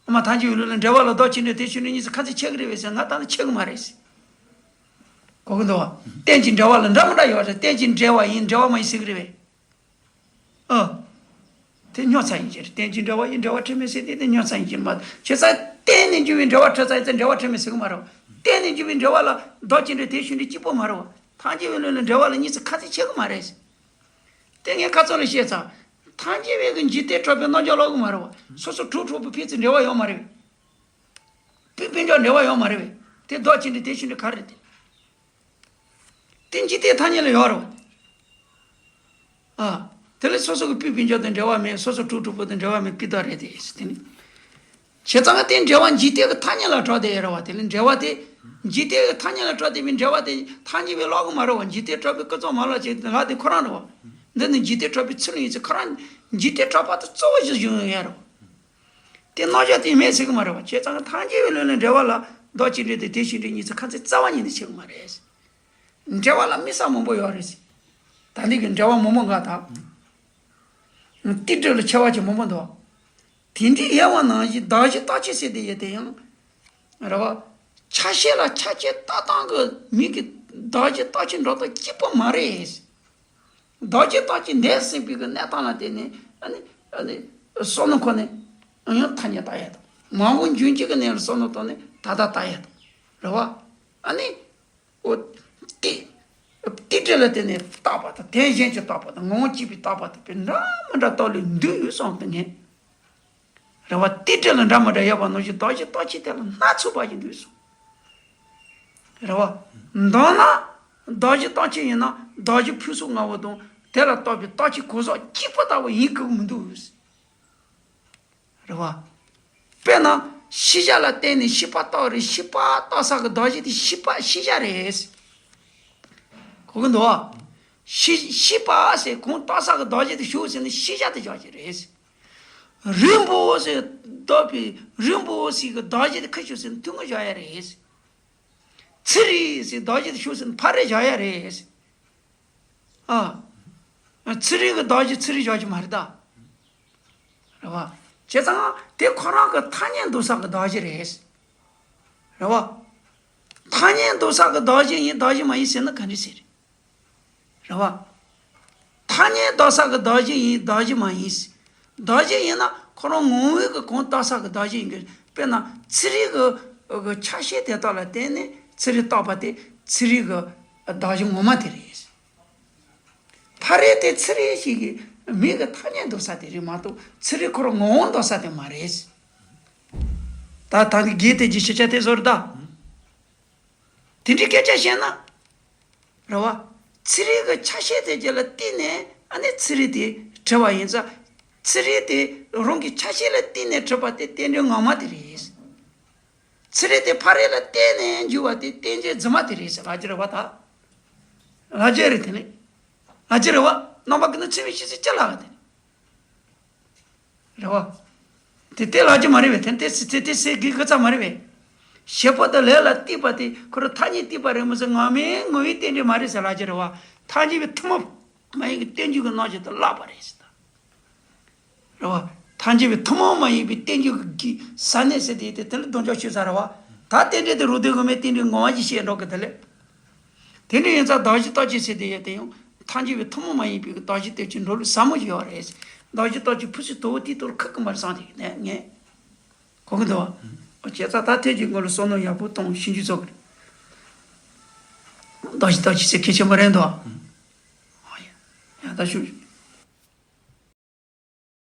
ཨ་མ་ཐལ་འགྱུར་བའི་ལུགས་ལ་འབྲེལ་བ་ལ་ལྡོག་ཕྱིན་འབྲེལ་དེ་ཞུ་འབྲེལ་གཉིས་སུ་ཁ་ཚིག་ཆད་གི་རེད་པས་ཟེར་ན་ད་ནི་ཆད་གི་མ་རེད་ཟེར། གོ་གི་འདུག་བ། རྟེན་ཅིང་འབྲེལ་བ་ལ་འདྲ་མི་འདྲ་ཡོད་རེད། རྟེན་ཅིང་འབྲེལ་བ་ཡིན་འབྲེལ་བ་མ་ཡིན་ཟེར་གི་རེད་པས། ཨ། དེ་རྙོག་ཚ་ཡིན་གྱི་རེད། རྟེན་ཅིང་འབྲེལ་བ་ཡིན་འབྲེལ་བ་འཁྲུལ་མེད་ཟེར་དེ་དེ་རྙོག་ཚ་ཡིན་གྱི་རེད་མ་གཏོགས། བྱས་ཙང་རྟེན་ནས་འབྱུང་བའི་འབྲེལ་བ་འཁྲུལ་ཚར་ཡིན་ཙང་འབྲེལ་བ་འཁྲུལ་མེད་ཟེར་གི་མ་རེད་བ། རྟེན་ནས་འབྱུང་བའི་འབྲེལ་བ་ལ་ལྡོག་ཕྱིན་འབྲེལ་དེ་ཞུ་འབྲེལ་གཅིག་པོ་མ་རེད་བ། ཐལ་འགྱུར་བའི་ལུགས་ལ་འབྲེལ་བ་ལ་གཉིས་སུ་ཁ་ཚིག་ཆད་གི་མ་རེད་ཟེར། དེ་ངས་ཁ་ཚོན་ལ་བཤད་ཚར། ཐལ་འགྱུར་བའི་གི་འཇིག་རྟེན་གྲགས་པའི་རྣམ་གཞག་ལོག་གི་མ་རེད་བ། སོ་སོ་གྲུབ་གྲུབ་པའི་ཕན་ཚུན་འབྲེལ་བ་ཡོད་མ་རེད་བས། སྤུས་སྤུས་འཇོག་འབྲེལ་བ་ཡོད་མ་རེད་བས། དེ་ལྡོག་ཕྱིན་འབྲེལ་དེ་ཞུ་འབྲེལ་ག་རེ་རེད་དེ། དེ་འཇིག་རྟེན་ཐ་སྙད་ལ་ཡོད་རེད་བ། ཨ། དེ་ལས་སོ་སོ་གི་སྤུས་སྤུས་འཇོག་དང་འབྲེལ་བ་མེད། སོ་སོ་གྲུབ་གྲུབ་པོ་དང་འབྲེལ་བ་མེད། སྤུས་དག་རེད་དེ་ཟེར་དེ་ནི། བྱས་ཙང་དེ་འབྲེལ་བ་འཇིག་རྟེན་གྱི་ཐ་སྙད་ལ་གྲགས་བསྡད་ཡོད་རེད་བ། དེ་ལས་འབྲེལ་བ་དེ། འཇིག་རྟེན་གྱི་ཐ་སྙད་ལ་གྲགས་བསྡད་པའི་འབྲེལ་བ་དེ་ཐལ་འགྱུར་བའི་ལོག་གི་མ་རེད་བ། འཇིག་རྟེན་གྲགས་པའི་ཀུན་རྫོབ་མ་ལག་ཅིག་ལག་དེ་ཁོ་རང་རེད་བ། འདི་ནི་འཇིག་རྟེན་གྲགས་པའི་ཚུལ་ཡིན་ཚེ་ཁོ་རང་། འཇིག་རྟེན་གྲགས་པ་དེ་གཙོ་བོ་ཞིག་བཞག་ཡོད་རེད་བ། དེ་རྣམ་གཞག་དེ་མེད་ཟེར་གི་མ་རེད་བ། བྱས་ཙང་ཐལ་འགྱུར་བའི་ལུགས་ལ་འབྲེལ་བ་ལ་ལྡོག་ཕྱིན་འབྲེལ་དེ་དེ་ཞུ་འབྲེལ་གཉིས་སུ་ཁ་ཚིག་རྩ་བ་ཉིད་ནས་ཆད་གི་མ་རེད། འབྲེལ་བ་ལ་དམིགས་བསལ་མང་པོ་ཡོད་རེད་ཟེར། ད་འདི་གི་འབྲེལ་བ་མང་པོ་འགའ་དང་། ཏིལ་འབྲུ་ལ་ཆེ་བ་ཆེ་མང་པོ་འདུག་དེ་འདྲའི་དབྱེ་བ་ནང་བཞིན་གདགས་གཞི་རྟག་གཅིག་ཟེར་དེ་ཡོད་དེ་ཡང་། རེད་བ། ཆ་ཤས་ལ་ཆ་བཅས་ལྟ་སྟངས་ཀྱི་མིང་གི་གདགས་གཞི་རྟག་གཅིག་འགྲོ་སྟངས་གཅིག་པོ་མ་རེད། གདགས་གཞི་རྟག་གཅིག་འདས་ཟིན་པའི་གི་གནས་སྟངས་ལ་བརྟེན་ནས་ཨ་ནི། ཨ་ནི། བསམ་མནོ་ཁོ་ནས་ཡང་ཐ་སྙད་བཏགས་ཡ་དང་། མ་འོངས་འབྱུང་འགྱུར་གྱི་གནས་ལ་བསམ་མནོ་བཏང་ནས་ད་ལྟ་བཏགས་ཡ་དང་། རེད་བ། ཨ་ནི། འོ། ཏི། ཏིལ་འབྲུ་ལ་བརྟེན་ནས་བཏགས་པ་དང་དེ་གཞན་གྱིས་བཏགས་པ་དང་ངོ་བོ་གཅིག་པས་བཏགས་པ་དང་དཔེ་འདྲ་མི་འདྲ་རྟགས་ལས་འདུས་ཡོད་གསུངས་ཏེ་ངས། རེད་བ། ཏིལ་འབྲུ་ལ་འདྲ་མི་འདྲ་ཡོད་པ་ནང་བཞིན་གདགས་གཞི་རྟག་གཅིག་དེ་ལ་སྣ་ཚོགས་པ་ཞིག་འདུས་སོ། རེད་བ། མདོར་ན། གདགས་གཞི་རྟག་གཅིག་ཡིན་ན་གདགས་གཞི་ཕུན་སུམ་ཚོགས་པ་དང་དེ་ལ་བཏགས་པའི་རྟག་གཅིག་གོ་ཟག་གཅིག་པོ་ལྟ་བུ་ཡིན་དགོས་མི་འདུག་རེད་བ། དཔེར་ན་ཤེས་བྱ་ལ་བརྟེན་ནས་ཤེས་པ་རྟག་རེད། ཤེས་པ་རྟག་ས་གི་གདགས་གཞི་དེ་ཤེས་པ་ཤེས་བྱ་རེད། གོ་གི་འདུག་བ། ཤེས་ཤེས་པ་ཟེར་གང་རྟག་ས་གི་གདགས་གཞི་དེ་ཞུགས་ཟེར་ན་ཤེས་བྱ་དེ་བཞག་གི་རེད། རིང་པོ་ཟེར་བཏགས་པའི་རིང་པོ་ཟེར་གི་གདགས་གཞི་དེ་ག་ཞུགས་ཟེར་ན་ཐུང་ངུ་བཞག་ཡ་རེད། ཚེ་རིང་ཟེར་གདགས་གཞི་དེ་ཞུགས་ཟེར་ན་ཕ་རེ་བཞག་ཡ་རེད། ཨ། ཚེ་རིང་གི་གདགས་གཞི་ཚེ་རིང་བཞག་གི་མ་རེད་ད། རེད་བ། བྱས་ཙང་དེ་ཁོ་རང་གི་ཐ་སྙད་འདོགས་ས་གི་གདགས་གཞི་རེད། རེད་བ། ཐ་སྙད་འདོགས་ས་གི་གདགས་གཞི་ཡིན་གདགས་གཞི་མ་ཡིན་ཟེར་ན་ག་འདྲ་ཟེར། རེད་བ། ཐ་སྙད་འདོགས་ས་གི་གདགས་གཞི་ཡིན་གདགས་གཞི་མ་ཡིན་ཟེར། གདགས་གཞི་ཡིན་ན་ཁོ་རང་ངོ་བོའི་གི་གང་རྟག་ས་གི་གདགས་གཞི་ཡིན་དགོས། དཔེར་ན་ཚེ་རིང་གི་གི་ཆ་ཤས་དེ་དག་ལ་བརྟེན་ནས་ཚེ་རིང་བཏགས་པ་དེ་ཚེ་རིང་གི་གདགས་གཞི་ངོ་མ་དེ་རེད། ཕ་རོལ་དེ་ཚེ་རིང་ཞིག་གི་མིང་གི་ཐ་སྙད་འདོགས་ས་དེ་རེད་མ་གཏོགས་ཚེ་རིང་ཁོ་རང་ངོ་བོ་འདོགས་ས་དེ་མ་རེད། ད་ད་ནི་དགེ་དེ་གྱི་ཤེས་བྱ་དེ་བཟོ་རེད་ད། དེ་འདྲའི་སྐད་ཆ་བཤད་ན། རེད་བ། ཚེ་རིང་གི་ཆ་ཤས་དེ་རྒྱུ་ལ་བརྟེན་ནས་ཨ་ནི་ཚེ་རིང་དེ་གྲུབ་པ་ཡིན་ཙང་། ཚེ་རིང་དེ་རང་གི་ཆ་ཤས་ལ་བརྟེན་ནས་གྲུབ་པ་དེ་རྟེན་འབྲེལ་ངོ་མ་དེ་རེད། ཚེ་རིང་དེ་ཕ་རོལ་ལ་བརྟེན་ནས་འཇུག་པ་དེ་རྟེན་འབྲེལ་རྫུན་མ་དེ་རེད་ཟེར་ལབ་རྒྱུ་རེད་བ་ད། ལབ་རྒྱུ་རེད་དེ་ནི། ལབ་རྒྱུ་རེད་བ། རྣམ་པ་ཀུན་ཏུ་ཚེ་རིང་ཞེས་ཟེར་ཅི་ལབ་པ་དེ་ནི། རེད་བ། དེ་དེ་ལབ་རྒྱུ་མ་རེད་པས། དེ་དེ་དེ་དེ་ཟེར་གི་གི་ཙམ་མ་རེད་པས། བྱེད་པ་དང་ལས་ལ་གཏད་པ་དེ་ཁོ་རང་ཐ་སྙད་གཏད་པ་རེད་མ་ཟད་ངོ་མའི་ངོ་བོའི་རྟེན་འབྲེལ་མ་རེད་ཟེར་ལབ་རྒྱུ་རེད་བ། ཐལ་འགྱུར་བའི་ཐུན་མོང་མ་ཡིན་གྱི་རྟེན་འབྱུང་གི་རྣམ་གཞག་དེ་བརླག་པ་རེད་ཟེར་ད། རེད་བ། ཐལ་འགྱུར་བའི་ཐུན་མོང་མ་ཡིན་པའི་རྟེན་འབྱུང་གི་ཟབ་གནད་ཟེར་དེ་དེ་དེ་ལ་དོན་འཇོག་ཆོད་ས་རེད་བ། ད་རྟེན་འབྲེལ་དེ་རུ་དོན་དབུ་མའི་རྟེན་འབྲེལ་ངོ་མ་ཞིག་བཤད་འགྲོ་གི་དེ་ལས། དེ་འདྲ་ཡིན་ཙང་གདགས་གཞི་རྟག་གཅིག་ཟེར་དེ་ཡོད་དེ་ཡང་ཐལ་འགྱུར་བའི་ཐུན་མོང་མ་ཡིན་པའི་གདགས་གཞི་རྟག་གཅིག་འགྲོ་ལུགས་ཟབ་མོ་ཞིག་ཡོད་རེད། གདགས་གཞི་རྟག་གཅིག་ཕུན་སུམ་ཚོགས་པོ་དེའི་ཐོག་ཁུག་གི་མ་རེད་བསམ་གྱི་ནས་ངས་གོ་གི་འདུག་བ། བྱས་ཙང་ད་ཐལ་འགྱུར་ངོ་ལ་བསམ་མནོ་ཡག་པོ་གཏོང་ཞིབ་འཇུག་ཚོགས་ཀྱི་གདགས་གཞི་རྟག་གཅིག་ཟེར་གལ་ཆེན་པོ་རེད་འདུག་བ། ཡ་ད་ཞུ།